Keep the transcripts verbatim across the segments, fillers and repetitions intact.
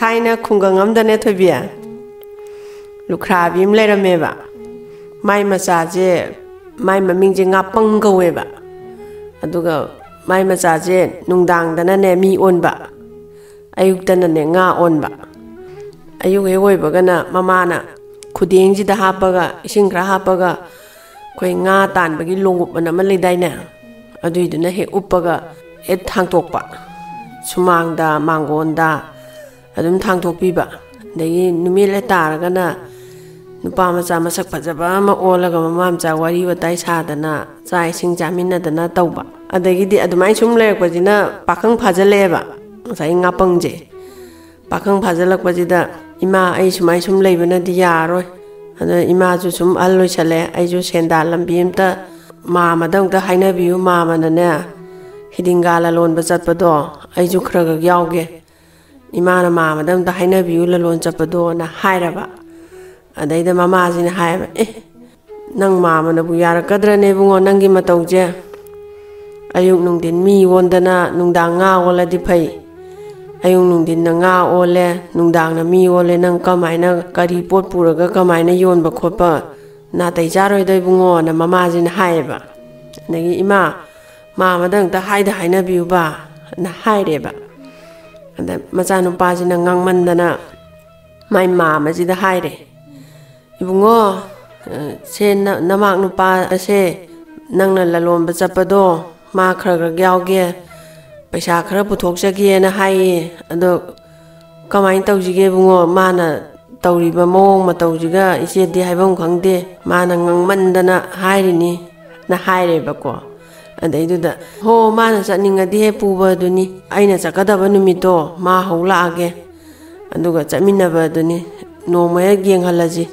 ꯊꯥꯏꯅ ꯈꯨꯡꯒꯪ ꯑꯃꯗꯅꯦ, ꯊꯣꯏꯕꯤ, ꯂꯨꯈ꯭ꯔꯥꯕꯤ ꯑꯃ ꯂꯩꯔꯝꯃꯦꯕ꯫ ꯃꯥꯏ ꯃꯆꯥꯁꯦ, ꯃꯥꯏ ꯃꯃꯤꯡꯁꯦ ꯉꯥꯄꯪ ꯀꯧꯋꯦꯕ꯫ ꯑꯗꯨꯒ ꯃꯥꯏ ꯃꯆꯥꯁꯦ ꯅꯨꯡꯗꯥꯡꯗꯅꯅꯦ ꯃꯤ ꯑꯣꯟꯕ, ꯑꯌꯨꯛꯇꯅꯅꯦ ꯉꯥ ꯑꯣꯟꯕ꯫ ꯑꯌꯨꯛ ꯍꯦꯛ ꯑꯣꯏꯕꯒꯅ ꯃꯃꯥꯅ ꯈꯨꯗꯦꯡꯁꯤꯗ ꯍꯥꯞꯄꯒ, ꯏꯁꯤꯡ ꯈꯔ ꯍꯥꯞꯄꯒ, ꯑꯩꯈꯣꯏ ꯉꯥ ꯇꯥꯟꯕꯒꯤ ꯂꯣꯡꯎꯞ ꯑꯅ ꯑꯃ ꯂꯩꯗꯥꯏꯅꯦ, ꯑꯗꯨꯏꯗꯨꯅ ꯍꯦꯛ ꯎꯞꯄꯒ ꯍꯦꯛ ꯊꯥꯡꯇꯣꯛꯄ, ꯁꯨꯃꯥꯡꯗ, ꯃꯥꯡꯒꯣꯟꯗ ꯑꯗꯨꯝ ꯊꯥꯡꯇꯣꯛꯄꯤꯕ꯫ ꯑꯗꯒꯤ ꯅꯨꯃꯤꯠ ꯂꯩ ꯇꯥꯔꯒꯅ ꯅꯨꯄꯥ ꯃꯆꯥ ꯃꯁꯛ ꯐꯖꯕ ꯑꯃ ꯑꯣꯜꯂꯒ ꯃꯃꯥ ꯃꯆꯥ ꯋꯥꯔꯤ ꯋꯥꯇꯥꯏ ꯁꯥꯗꯅ ꯆꯥꯛ ꯏꯁꯤꯡ ꯆꯥꯃꯤꯟꯅꯗꯅ ꯇꯧꯕ꯫ ꯑꯗꯒꯤꯗꯤ ꯑꯗꯨꯃꯥꯏꯅ ꯁꯨꯝ ꯂꯩꯔꯛꯄꯁꯤꯅ ꯄꯥꯈꯪ ꯐꯥꯖꯤꯜꯂꯛꯑꯦꯕ, ꯉꯁꯥꯏꯒꯤ ꯉꯥꯄꯪꯁꯦ꯫ ꯄꯥꯈꯪ ꯐꯥꯖꯤꯜꯂꯛꯄꯁꯤꯗ, "ꯏꯃꯥ, ꯑꯩ ꯁꯨꯃꯥꯏ ꯁꯨꯝ ꯂꯩꯕꯅꯗꯤ ꯌꯥꯔꯔꯣꯏ꯫ ꯑꯗ ꯏꯃꯥꯁꯨ ꯁꯨꯝ ꯑꯍꯜ ꯑꯣꯏꯁꯜꯂꯦ, ꯑꯩꯁꯨ ꯁꯦꯟꯗꯥꯟ ꯂꯝꯕꯤ ꯑꯝꯇ ꯃꯥꯃꯗ ꯑꯝꯇ ꯍꯥꯏꯅꯕꯤꯌꯨ, ꯃꯥꯃꯅꯅꯦ ꯍꯤꯗꯤꯡꯒꯥ ꯂꯂꯣꯟꯕ ꯆꯠꯄꯗꯣ ꯑꯩꯁꯨ ꯈꯔ ꯈꯔ ꯌꯥꯎꯒꯦ, ꯏꯃꯥꯅ ꯃꯥꯃꯗ ꯑꯝꯇ ꯍꯥꯏꯅꯕꯤꯌꯨ ꯂꯂꯣꯟ ꯆꯠꯄꯗꯣꯅ" ꯍꯥꯏꯔꯕ꯫ ꯑꯗꯩꯗ ꯃꯃꯥꯁꯤꯅ ꯍꯥꯏꯌꯦꯕ, "ꯑꯦ, ꯅꯪ ꯃꯥꯃꯅꯕꯨ ꯌꯥꯔꯛꯀꯗ꯭ꯔꯅꯦ ꯏꯕꯨꯡꯉꯣ, ꯅꯪꯒꯤ ꯃꯇꯧꯁꯦ? ꯑꯌꯨꯛ ꯅꯨꯡꯊꯤꯟ ꯃꯤ ꯑꯣꯟꯗꯅ ꯅꯨꯡꯗꯥꯡ ꯉꯥ ꯑꯣꯜꯂꯗꯤ ꯐꯩ, ꯑꯌꯨꯛ ꯅꯨꯡꯊꯤꯟꯅ ꯉꯥ ꯑꯣꯜꯂꯦ, ꯅꯨꯡꯗꯥꯡꯅ ꯃꯤ ꯑꯣꯜꯂꯦ, ꯅꯪ ꯀꯃꯥꯏꯅ, ꯀꯔꯤ ꯄꯣꯠ ꯄꯨꯔꯒ ꯀꯃꯥꯏꯅ ꯌꯣꯟꯕ ꯈꯣꯠꯄ, ꯅꯥꯇꯩ ꯆꯥꯔꯣꯏꯗꯣ ꯏꯕꯨꯡꯉꯣꯅ" ꯃꯃꯥꯁꯤꯅ ꯍꯥꯏꯌꯦꯕ꯫ ꯑꯗꯒꯤ, "ꯏꯃꯥ, ꯃꯥꯃꯗ ꯑꯝꯇ ꯍꯥꯏꯗ ꯍꯥꯏꯅꯕꯤꯌꯨꯕ" ꯅ ꯍꯥꯏꯔꯦꯕ꯫ ꯑꯗ ꯃꯆꯥꯅꯨꯄꯥꯁꯤꯅ ꯉꯥꯡꯃꯟꯗꯅ ꯃꯥꯏ ꯃꯥꯃꯁꯤꯗ ꯍꯥꯏꯔꯦ, "ꯏꯕꯨꯡꯉꯣ, ꯑ, ꯁꯦ ꯅ-, ꯅꯃꯥꯛ ꯅꯨꯄꯥ ꯑꯁꯦ ꯅꯪꯅ ꯂꯂꯣꯟꯕ ꯆꯠꯄꯗꯣ ꯃꯥ ꯈꯔ ꯈꯔ ꯌꯥꯎꯒꯦ, ꯄꯩꯁꯥ ꯈꯔ ꯄꯨꯊꯣꯛꯆꯒꯦꯅ ꯍꯥꯏꯌꯦ꯫ ꯑꯗꯣ ꯀꯃꯥꯏꯅ ꯇꯧꯁꯤꯒꯦ ꯏꯕꯨꯡꯉꯣ? ꯃꯥꯅ ꯇꯧꯔꯤꯕ ꯃꯑꯣꯡ ꯃꯇꯧꯁꯤꯒ ꯏꯆꯦꯗꯤ ꯍꯥꯏꯐꯝ ꯈꯪꯗꯦ, ꯃꯥꯅ ꯉꯥꯡꯃꯟꯗꯅ ꯍꯥꯏꯔꯤꯅꯤ" ꯅ ꯍꯥꯏꯔꯦꯕꯀꯣ꯫ ꯑꯗꯩꯗꯨꯗ, "ꯍꯣ, ꯃꯥꯅ ꯆꯠꯅꯤꯡꯉꯗꯤ ꯍꯦꯛ ꯄꯨꯕ ꯑꯗꯨꯅꯤ, ꯑꯩꯅ ꯆꯠꯀꯗꯕ ꯅꯨꯃꯤꯠꯇꯣ ꯃꯥ ꯍꯧ ꯂꯥꯛꯑꯒꯦ, ꯑꯗꯨꯒ ꯆꯠꯃꯤꯟꯅꯕ ꯑꯗꯨꯅꯤ, ꯅꯣꯡꯃ ꯍꯦꯛ ꯌꯦꯡꯍꯜꯂꯁꯤ,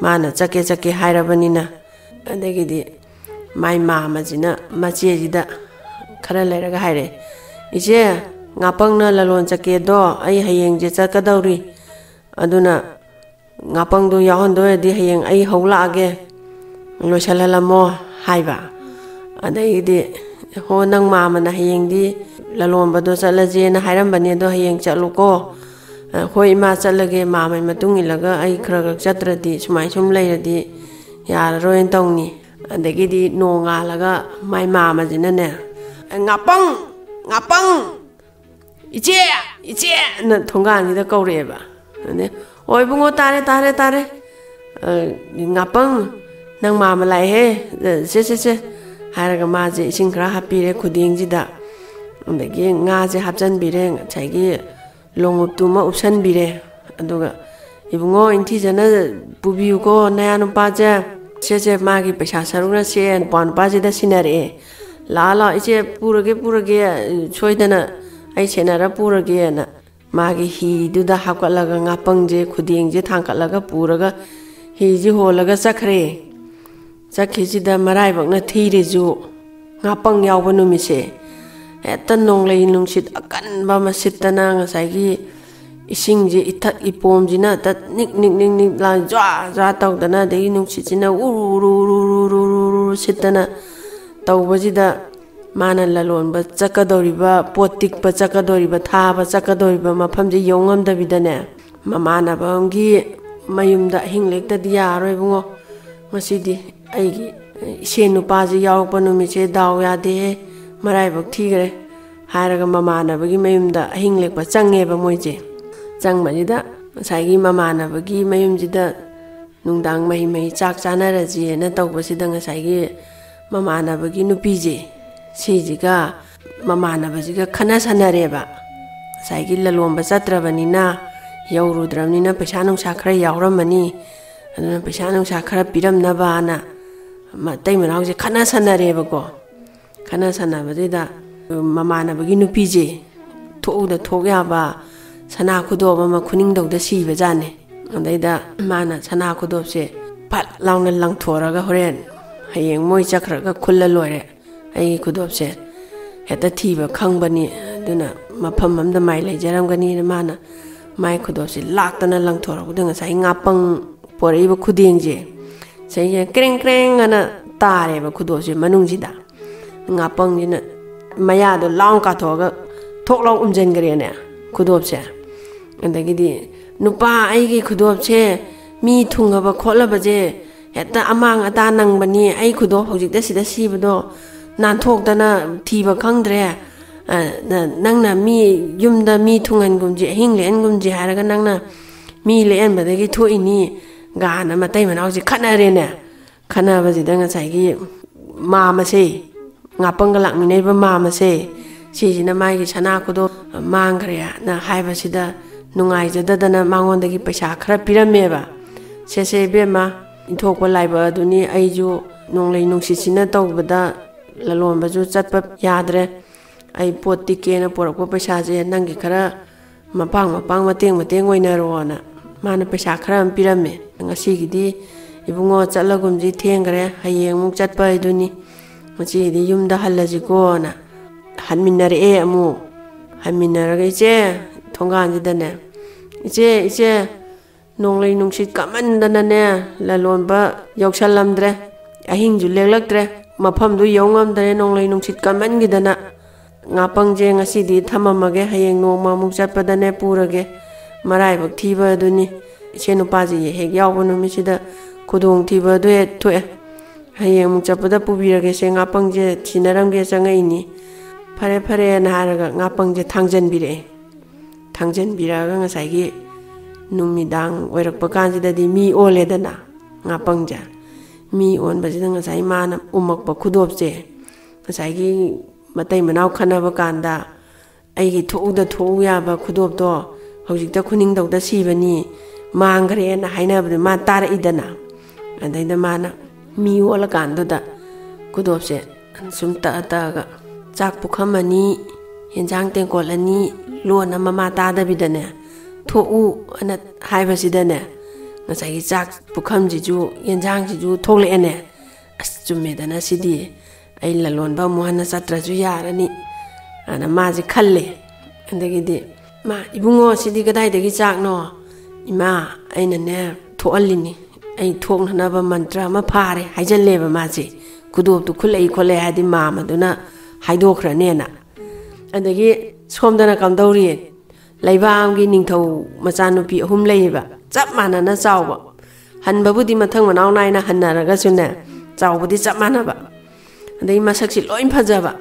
ꯃꯥꯅ ꯆꯠꯀꯦ ꯆꯠꯀꯦ ꯍꯥꯏꯔꯕꯅꯤꯅ"꯫ ꯑꯗꯒꯤꯗꯤ ꯃꯥꯏ ꯃꯥꯃꯁꯤꯅ ꯃꯆꯦꯁꯤꯗ ꯈꯔ ꯂꯩꯔꯒ ꯍꯥꯏꯔꯛꯑꯦ, "ꯏꯆꯦ, ꯉꯥꯄꯪꯅ ꯂꯂꯣꯟ ꯆꯠꯀꯦꯗꯣ ꯑꯩ ꯍꯌꯦꯡꯁꯦ ꯆꯠꯀꯗꯧꯔꯤ, ꯑꯗꯨꯅ ꯉꯥꯄꯪꯗꯣ ꯌꯥꯎꯍꯟꯗꯣꯏꯔꯗꯤ ꯍꯌꯦꯡ ꯑꯩ ꯍꯧ ꯂꯥꯛꯑꯒꯦ, ꯂꯣꯏꯁꯤꯜꯍꯜꯂꯝꯃꯣ" ꯍꯥꯏꯕ꯫ ꯑꯗꯩꯗꯤ, "ꯍꯣ, ꯅꯪ ꯃꯥꯃꯅ ꯍꯌꯦꯡꯗꯤ ꯂꯂꯣꯟꯕꯗꯣ ꯆꯠꯂꯁꯦꯅ ꯍꯥꯏꯔꯝꯕꯅꯦ, ꯑꯗꯣ ꯍꯌꯦꯡ ꯆꯠꯂꯨꯀꯣ, "ꯍꯣꯏ ꯏꯃꯥ, ꯆꯠꯂꯒꯦ, ꯃꯥꯝꯃꯩ ꯃꯇꯨꯡ ꯏꯜꯂꯒ ꯑꯩ ꯈꯔ ꯈꯔ ꯆꯠꯇ꯭ꯔꯗꯤ ꯁꯨꯃꯥꯏ ꯁꯨꯝ ꯂꯩꯔꯗꯤ ꯌꯥꯔꯔꯣꯏꯅ" ꯇꯧꯅꯤ꯫ ꯑꯗꯒꯤꯗꯤ ꯅꯣꯡꯉꯥꯜꯂꯒ ꯃꯥꯏ ꯃꯥꯝꯃꯁꯤꯅꯅꯦ, "ꯉꯥꯄꯪ! ꯉꯥꯄꯪ! ꯏꯆꯦ! ꯏꯆꯦꯅ" ꯊꯣꯡꯒꯥꯟꯁꯤꯗ ꯀꯧꯔꯛꯑꯦꯕ꯫ ꯑꯗꯩ, "ꯑꯣ ꯏꯕꯨꯡꯉꯣ, ꯇꯥꯔꯦ, ꯇꯥꯔꯦ, ꯇꯥꯔꯦ꯫ ꯑ, ꯉꯥꯄꯪ, ꯅꯪ ꯃꯥꯝꯃ ꯂꯥꯛꯑꯦꯍꯦ꯫ ꯁꯦ, ꯁꯦ, ꯁꯦ" ꯍꯥꯏꯔꯒ ꯃꯥꯁꯦ ꯏꯁꯤꯡ ꯈꯔ ꯍꯥꯞꯄꯤꯔꯦ ꯈꯨꯗꯦꯡꯁꯤꯗ꯫ ꯑꯗꯒꯤ ꯉꯥꯁꯦ ꯍꯥꯞꯆꯤꯟꯕꯤꯔꯦ, ꯉꯁꯥꯏꯒꯤ ꯂꯣꯡꯎꯞꯇꯨꯃ ꯎꯞꯁꯟꯕꯤꯔꯦ꯫ ꯑꯗꯨꯒ, "ꯏꯕꯨꯡꯉꯣ, ꯏꯪꯊꯤꯖꯅ ꯄꯨꯕꯤꯌꯨꯀꯣ ꯅꯌꯥ ꯅꯨꯄꯥꯁꯦ꯫ ꯁꯦ, ꯁꯦ, ꯃꯥꯒꯤ ꯄꯩꯁꯥ ꯁꯔꯨꯛꯅ ꯁꯦ" ꯅꯨꯄꯥ ꯅꯨꯄꯥꯁꯤꯗ ꯁꯤꯟꯅꯔꯛꯑꯦ꯫ "ꯂꯥꯛꯑꯣ, ꯂꯥꯛꯑꯣ, ꯏꯆꯦ, ꯄꯨꯔꯒꯦ, ꯄꯨꯔꯒꯦ, ꯁꯣꯏꯗꯅ ꯑꯩ ꯁꯦꯟꯅꯔ ꯄꯨꯔꯒꯦꯅ" ꯃꯥꯒꯤ ꯍꯤꯗꯨꯗ ꯍꯥꯞꯀꯠꯂꯒ ꯉꯥꯄꯪꯁꯦ ꯈꯨꯗꯦꯡꯁꯦ ꯊꯥꯡꯀꯠꯂꯒ ꯄꯨꯔꯒ ꯍꯤꯁꯦ ꯍꯣꯜꯂꯒ ꯆꯠꯈ꯭ꯔꯦ꯫ ꯆꯠꯈꯤꯁꯤꯗ ꯃꯔꯥꯏꯕꯛꯅ ꯊꯤꯔꯤꯁꯨ ꯉꯥꯄꯪ ꯌꯥꯎꯕ ꯅꯨꯃꯤꯠꯁꯦ ꯍꯦꯛꯇ ꯅꯣꯡꯂꯩ ꯅꯨꯡꯁꯤꯠ ꯑꯀꯟꯕ ꯑꯃ ꯁꯤꯠꯇꯅ ꯉꯁꯥꯏꯒꯤ ꯏꯁꯤꯡꯁꯦ ꯏꯊꯛ ꯏꯄꯣꯝꯁꯤꯅ ꯍꯦꯛꯇ ꯅꯤꯛ ꯅꯤꯛ ꯅꯤꯛ ꯅꯤꯛ ꯂꯥꯎ ꯖ꯭ꯋꯥ ꯖ꯭ꯋꯥ ꯇꯧꯗꯅ, ꯑꯗꯒꯤ ꯅꯨꯡꯁꯤꯠꯁꯤꯅ ꯎꯔꯨ ꯎꯔꯨ ꯎꯔꯨ ꯎꯔꯨ ꯎꯔꯨ ꯎꯔꯨ ꯁꯤꯠꯇꯅ ꯇꯧꯕꯁꯤꯗ ꯃꯥꯅ ꯂꯂꯣꯟꯕ ꯆꯠꯀꯗꯧꯔꯤꯕ, ꯄꯣꯠ ꯇꯤꯛꯄ ꯆꯠꯀꯗꯧꯔꯤꯕ, ꯊꯥꯕ ꯆꯠꯀꯗꯧꯔꯤꯕ ꯃꯐꯝꯁꯦ ꯌꯧ ꯉꯝꯗꯕꯤꯗꯅꯦ, ꯃꯃꯥꯟꯅꯕ ꯑꯃꯒꯤ ꯃꯌꯨꯝꯗ ꯑꯍꯤꯡ ꯂꯦꯛꯇꯗꯤ ꯌꯥꯔꯔꯣꯏ ꯏꯕꯨꯡꯉꯣ, ꯉꯁꯤꯗꯤ ꯑꯩꯒꯤ ꯏꯁꯦ ꯅꯨꯄꯥꯁꯦ ꯌꯥꯎꯔꯛꯄ ꯅꯨꯃꯤꯠꯁꯦ ꯗꯥꯎ ꯌꯥꯗꯦꯍꯦ, ꯃꯔꯥꯏꯕꯛ ꯊꯤꯈ꯭ꯔꯦ" ꯍꯥꯏꯔꯒ ꯃꯃꯥꯟꯅꯕꯒꯤ ꯃꯌꯨꯝꯗ ꯑꯍꯤꯡ ꯂꯦꯛꯄ ꯆꯪꯉꯦꯕ ꯃꯣꯏꯁꯦ꯫ ꯆꯪꯕꯁꯤꯗ ꯉꯁꯥꯏꯒꯤ ꯃꯃꯥꯟꯅꯕꯒꯤ ꯃꯌꯨꯝꯁꯤꯗ ꯅꯨꯡꯗꯥꯡ ꯃꯍꯩ ꯃꯍꯩ ꯆꯥꯛ ꯆꯥꯅꯔꯁꯦꯅ ꯇꯧꯕꯁꯤꯗ ꯉꯁꯥꯏꯒꯤ ꯃꯃꯥꯟꯅꯕꯒꯤ ꯅꯨꯄꯤꯁꯦ ꯁꯤꯁꯤꯒ ꯃꯃꯥꯟꯅꯕꯁꯤꯒ ꯈꯠꯅ ꯁꯥꯟꯅꯔꯦꯕ꯫ ꯉꯁꯥꯏꯒꯤ ꯂꯂꯣꯟꯕ ꯆꯠꯇ꯭ꯔꯕꯅꯤꯅ, ꯌꯧꯔꯨꯗ꯭ꯔꯕꯅꯤꯅ ꯄꯩꯁꯥ ꯅꯨꯡꯁꯥ ꯈꯔ ꯌꯥꯎꯔꯝꯃꯅꯤ, ꯑꯗꯨꯅ ꯄꯩꯁꯥ ꯅꯨꯡꯁꯥ ꯈꯔ ꯄꯤꯔꯝꯅꯕꯅ ꯃꯇꯩ ꯃꯅꯥꯎꯁꯦ ꯈꯠꯅ ꯁꯥꯟꯅꯔꯦꯕꯀꯣ꯫ ꯈꯠꯅ ꯁꯥꯟꯅꯕꯗꯨꯗ ꯃꯃꯥꯟꯅꯕꯒꯤ ꯅꯨꯄꯤꯁꯦ ꯊꯣꯛꯎꯗ ꯊꯣꯛ ꯌꯥꯕ ꯁꯅꯥ ꯈꯨꯗꯣꯞ ꯑꯃ ꯈꯨꯅꯤꯡꯗꯧꯗ ꯁꯤꯕꯖꯥꯠꯅꯦ꯫ ꯑꯗꯩꯗ ꯃꯥꯅ ꯁꯅꯥ ꯈꯨꯗꯣꯞꯁꯦ ꯐꯠ ꯂꯥꯎꯅ ꯂꯪꯊꯣꯔꯒ, "ꯍꯣꯔꯦꯟ ꯍꯌꯦꯡ ꯃꯣꯏ ꯆꯠꯈ꯭ꯔꯒ ꯈꯨꯜꯂ ꯂꯣꯏꯔꯦ, ꯑꯩꯒꯤ ꯈꯨꯗꯣꯞꯁꯦ ꯍꯦꯛꯇ ꯊꯤꯕ ꯈꯪꯕꯅꯤ, ꯑꯗꯨꯅ ꯃꯐꯝ ꯑꯃꯗ ꯃꯥꯏ ꯂꯩꯖꯔꯝꯒꯅꯤꯅ" ꯃꯥꯅ ꯃꯥꯏ ꯈꯨꯗꯣꯞꯁꯦ ꯂꯥꯛꯇꯅ ꯂꯪꯊꯣꯔꯛꯄꯗ ꯉꯁꯥꯏ ꯉꯥꯄꯪ ꯄꯣꯔꯛꯏꯕ ꯈꯨꯗꯦꯡꯁꯦ ꯁꯤꯁꯦ ꯀ꯭ꯔꯦꯡ ꯀ꯭ꯔꯦꯡ ꯑꯅ ꯇꯥꯔꯦꯕ ꯈꯨꯗꯣꯞꯁꯦ ꯃꯅꯨꯡꯁꯤꯗ꯫ ꯉꯥꯄꯪꯁꯤꯅ ꯃꯌꯥꯗꯣ ꯂꯥꯎ ꯀꯥꯊꯣꯛꯑꯒ ꯊꯣꯛ ꯂꯥꯎ ꯎꯝꯖꯟꯈ꯭ꯔꯦꯅꯦ ꯈꯨꯗꯣꯞꯁꯦ꯫ ꯑꯗꯒꯤꯗꯤ, "ꯅꯨꯄꯥ, ꯑꯩꯒꯤ ꯈꯨꯗꯣꯞꯁꯦ ꯃꯤ ꯊꯨꯡꯉꯕ ꯈꯣꯠꯂꯕꯁꯦ ꯍꯦꯛꯇ ꯑꯃꯥꯡ ꯑꯇꯥ ꯅꯪꯕꯅꯤ, ꯑꯩ ꯈꯨꯗꯣꯞ ꯍꯧꯖꯤꯛꯇ ꯁꯤꯗ ꯁꯤꯕꯗꯣ ꯅꯥꯟꯊꯣꯛꯇꯅ ꯊꯤꯕ ꯈꯪꯗ꯭ꯔꯦ꯫ ꯑ, ꯅ-, ꯅꯪꯅ ꯃꯤ ꯌꯨꯝꯗ ꯃꯤ ꯊꯨꯡꯍꯟꯒꯨꯝꯁꯤ, ꯑꯍꯤꯡ ꯂꯦꯛꯍꯟꯒꯨꯝꯁꯤ ꯍꯥꯏꯔꯒ ꯅꯪꯅ ꯃꯤ ꯂꯦꯛꯍꯟꯕꯗꯒꯤ ꯊꯣꯛꯏꯅꯤ" ꯒꯥꯅ ꯃꯇꯩ ꯃꯅꯥꯎꯁꯦ ꯈꯠꯅꯔꯦꯅꯦ꯫ ꯈꯠꯅꯕꯁꯤꯗ ꯉꯁꯥꯏꯒꯤ ꯃꯥꯝꯃꯁꯦ, ꯉꯥꯄꯪꯒ ꯂꯥꯛꯃꯤꯟꯅꯔꯤꯕ ꯃꯥꯝꯃꯁꯦ, ꯁꯤꯁꯤꯅ ꯃꯥꯒꯤ ꯁꯅꯥ ꯈꯨꯗꯣꯞ ꯃꯥꯡꯈ꯭ꯔꯦꯅ ꯍꯥꯏꯕꯁꯤꯗ ꯅꯨꯡꯉꯥꯏꯖꯗꯗꯅ ꯃꯉꯣꯟꯗꯒꯤ ꯄꯩꯁꯥ ꯈꯔ ꯄꯤꯔꯝꯃꯦꯕ꯫ "ꯁꯦ, ꯁꯦ, ꯏꯕꯦꯝꯃ, ꯏꯟꯊꯣꯛꯄ ꯂꯥꯏꯕꯛ ꯑꯗꯨꯅꯤ, ꯑꯩꯁꯨ ꯅꯣꯡꯂꯩ ꯅꯨꯡꯁꯤꯠꯁꯤꯅ ꯇꯧꯕꯗ ꯂꯂꯣꯟꯕꯁꯨ ꯆꯠꯄ ꯌꯥꯗ꯭ꯔꯦ꯫ ꯑꯩ ꯄꯣꯠ ꯇꯤꯛꯀꯦꯅ ꯄꯨꯔꯛꯄ ꯄꯩꯁꯥꯁꯦ ꯅꯪꯒꯤ ꯈꯔ ꯃꯄꯥꯡ ꯃꯄꯥꯡ, ꯃꯇꯦꯡ ꯃꯇꯦꯡ ꯑꯣꯏꯅꯔꯣꯅ" ꯃꯥꯅ ꯄꯩꯁꯥ ꯈꯔ ꯑꯃ ꯄꯤꯔꯝꯃꯦ꯫ "ꯉꯁꯤꯒꯤꯗꯤ ꯏꯕꯨꯡꯉꯣ ꯆꯠꯂꯒꯨꯝꯁꯤ, ꯊꯦꯡꯈ꯭ꯔꯦ, ꯍꯌꯦꯡ ꯑꯃꯨꯛ ꯆꯠꯄ ꯍꯥꯏꯗꯨꯅꯤ, ꯉꯁꯤꯒꯤꯗꯤ ꯌꯨꯝꯗ ꯍꯜꯂꯁꯤꯀꯣꯅ" ꯍꯟꯃꯤꯟꯅꯔꯛꯑꯦ꯫ ꯑꯃꯨꯛ ꯍꯟꯃꯤꯟꯅꯔꯒ, "ꯏꯆꯦ", ꯊꯣꯡꯒꯥꯟꯁꯤꯗꯅꯦ, "ꯏꯆꯦ, ꯏꯆꯦ, ꯅꯣꯡꯂꯩ ꯅꯨꯡꯁꯤꯠ ꯀꯟꯃꯟꯗꯅꯅꯦ, ꯂꯂꯣꯟꯕ ꯌꯧꯁꯜꯂꯝꯗ꯭ꯔꯦ, ꯑꯍꯤꯡꯁꯨ ꯂꯦꯛꯂꯛꯇ꯭ꯔꯦ, ꯃꯐꯝꯗꯨ ꯌꯧ ꯉꯝꯗ꯭ꯔꯦ, ꯅꯣꯡꯂꯩ ꯅꯨꯡꯁꯤꯠ ꯀꯟꯃꯟꯈꯤꯗꯅ꯫ ꯉꯥꯄꯪꯁꯦ ꯉꯁꯤꯗꯤ ꯊꯝꯃꯝꯃꯒꯦ, ꯍꯌꯦꯡ ꯅꯣꯡꯃ ꯑꯃꯨꯛ ꯆꯠꯄꯗꯅꯦ ꯄꯨꯔꯒꯦ꯫ ꯃꯔꯥꯏꯕꯛ ꯊꯤꯕ ꯑꯗꯨꯅꯤ, ꯏꯆꯦ ꯅꯨꯄꯥꯁꯤ ꯍꯦꯛ ꯌꯥꯎꯕ ꯅꯨꯃꯤꯠꯁꯤꯗ ꯈꯨꯗꯣꯡꯊꯤꯕ ꯑꯗꯨ ꯍꯦꯛ ꯊꯣꯛꯑꯦ꯫ ꯍꯌꯦꯡ ꯑꯃꯨꯛ ꯆꯠꯄꯗ ꯄꯨꯕꯤꯔꯒꯦꯁꯦ, ꯉꯥꯄꯪꯁꯦ ꯊꯤꯅꯔꯝꯒꯦ ꯆꯪꯉꯛꯏꯅꯤ"꯫ "ꯐꯔꯦ, ꯐꯔꯦꯅ" ꯍꯥꯏꯔꯒ ꯉꯥꯄꯪꯁꯦ ꯊꯥꯡꯖꯟꯕꯤꯔꯛꯑꯦ꯫ ꯊꯥꯡꯖꯟꯕꯤꯔꯛꯑꯒ ꯉꯁꯥꯏꯒꯤ ꯅꯨꯃꯤꯗꯥꯡ ꯑꯣꯏꯔꯛꯄ ꯀꯥꯟꯁꯤꯗꯗꯤ ꯃꯤ ꯑꯣꯜꯂꯦꯗꯅ ꯉꯥꯄꯪꯁꯦ꯫ ꯃꯤ ꯑꯣꯟꯕꯁꯤꯗ ꯉꯁꯥꯏ ꯃꯥꯅ ꯎꯝꯃꯛꯄ ꯈꯨꯗꯣꯞꯁꯦ, ꯉꯁꯥꯏꯒꯤ ꯃꯇꯩ ꯃꯅꯥꯎ ꯈꯠꯅꯕ ꯀꯥꯟꯗ "ꯑꯩꯒꯤ ꯊꯣꯛꯎꯗ ꯊꯣꯛꯎ ꯌꯥꯕ ꯈꯨꯗꯣꯞꯇꯣ ꯍꯧꯖꯤꯛꯇ ꯈꯨꯅꯤꯡꯊꯧꯗ ꯁꯤꯕꯅꯤ, ꯃꯥꯡꯈ꯭ꯔꯦꯅ" ꯍꯥꯏꯅꯕꯗꯣ ꯃꯥ ꯇꯥꯔꯛꯏꯗꯅ꯫ ꯑꯗꯩꯗ ꯃꯥꯅ ꯃꯤ ꯑꯣꯜꯂꯀꯥꯟꯗꯨꯗ ꯈꯨꯗꯣꯞꯁꯦ ꯁꯨꯝ ꯇꯛꯑ ꯇꯛꯑꯒ, "ꯆꯥꯛ ꯄꯨꯈꯝ ꯑꯅꯤ, ꯌꯦꯟꯁꯥꯡ ꯇꯦꯡꯀꯣꯠ ꯑꯅꯤ ꯂꯣꯟꯅ ꯃꯃꯥ ꯇꯥꯗꯕꯤꯗꯅꯦ ꯊꯣꯛꯎ" ꯑꯅ ꯍꯥꯏꯕꯁꯤꯗꯅꯦ, ꯉꯁꯥꯏꯒꯤ ꯆꯥꯛ ꯄꯨꯈꯝꯁꯤꯁꯨ ꯌꯦꯟꯁꯥꯡꯁꯤꯁꯨ ꯊꯣꯛꯂꯛꯑꯦꯅꯦ꯫ "ꯑꯁ, ꯆꯨꯝꯃꯦꯗꯅ ꯁꯤꯗꯤ, ꯑꯩ ꯂꯂꯣꯟꯕ ꯑꯃꯨꯛ ꯍꯟꯅ ꯆꯠꯇ꯭ꯔꯁꯨ ꯌꯥꯔꯅꯤ" ꯑꯅ ꯃꯥꯁꯦ ꯈꯜꯂꯦ꯫ ꯑꯗꯒꯤꯗꯤ ꯃꯥ, "ꯏꯕꯨꯡꯉꯣ, ꯁꯤꯗꯤ ꯀꯗꯥꯏꯗꯒꯤ ꯆꯥꯛꯅꯣ?" "ꯏꯃꯥ, ꯑꯩꯅꯅꯦ ꯊꯣꯛꯍꯜꯂꯤꯅꯤ, ꯑꯩ ꯊꯣꯛꯅꯅꯕ ꯃꯟꯇ꯭ꯔ ꯑꯃ ꯐꯥꯔꯦ" ꯍꯥꯏꯖꯜꯂꯦꯕ ꯃꯥꯁꯦ꯫ ꯈꯨꯗꯣꯞꯇꯨ ꯈꯨꯠꯂꯛꯏ ꯈꯣꯠꯂꯛꯏ ꯍꯥꯏꯗꯤ ꯃꯥꯝꯃꯗꯨꯅ ꯍꯥꯏꯗꯣꯛꯈ꯭ꯔꯅꯦꯅ꯫ ꯑꯗꯒꯤ ꯁꯣꯝꯗꯅ ꯀꯝꯗꯧꯔꯤ? ꯂꯩꯕꯥꯛ ꯑꯃꯒꯤ ꯅꯤꯡꯊꯧ ꯃꯆꯥꯅꯨꯄꯤ ꯑꯍꯨꯝ ꯂꯩꯌꯦꯕ, ꯆꯞ ꯃꯥꯟꯅꯅ ꯆꯥꯎꯕ꯫ ꯍꯟꯕꯕꯨꯗꯤ ꯃꯊꯪ ꯃꯅꯥꯎ ꯅꯥꯏꯅ ꯍꯟꯅꯔꯒꯁꯨꯅꯦ, ꯆꯥꯎꯕꯗꯤ ꯆꯞ ꯃꯥꯟꯅꯕ꯫ ꯑꯗꯩ ꯃꯁꯛꯁꯤ ꯂꯣꯏ ꯐꯖꯕ꯫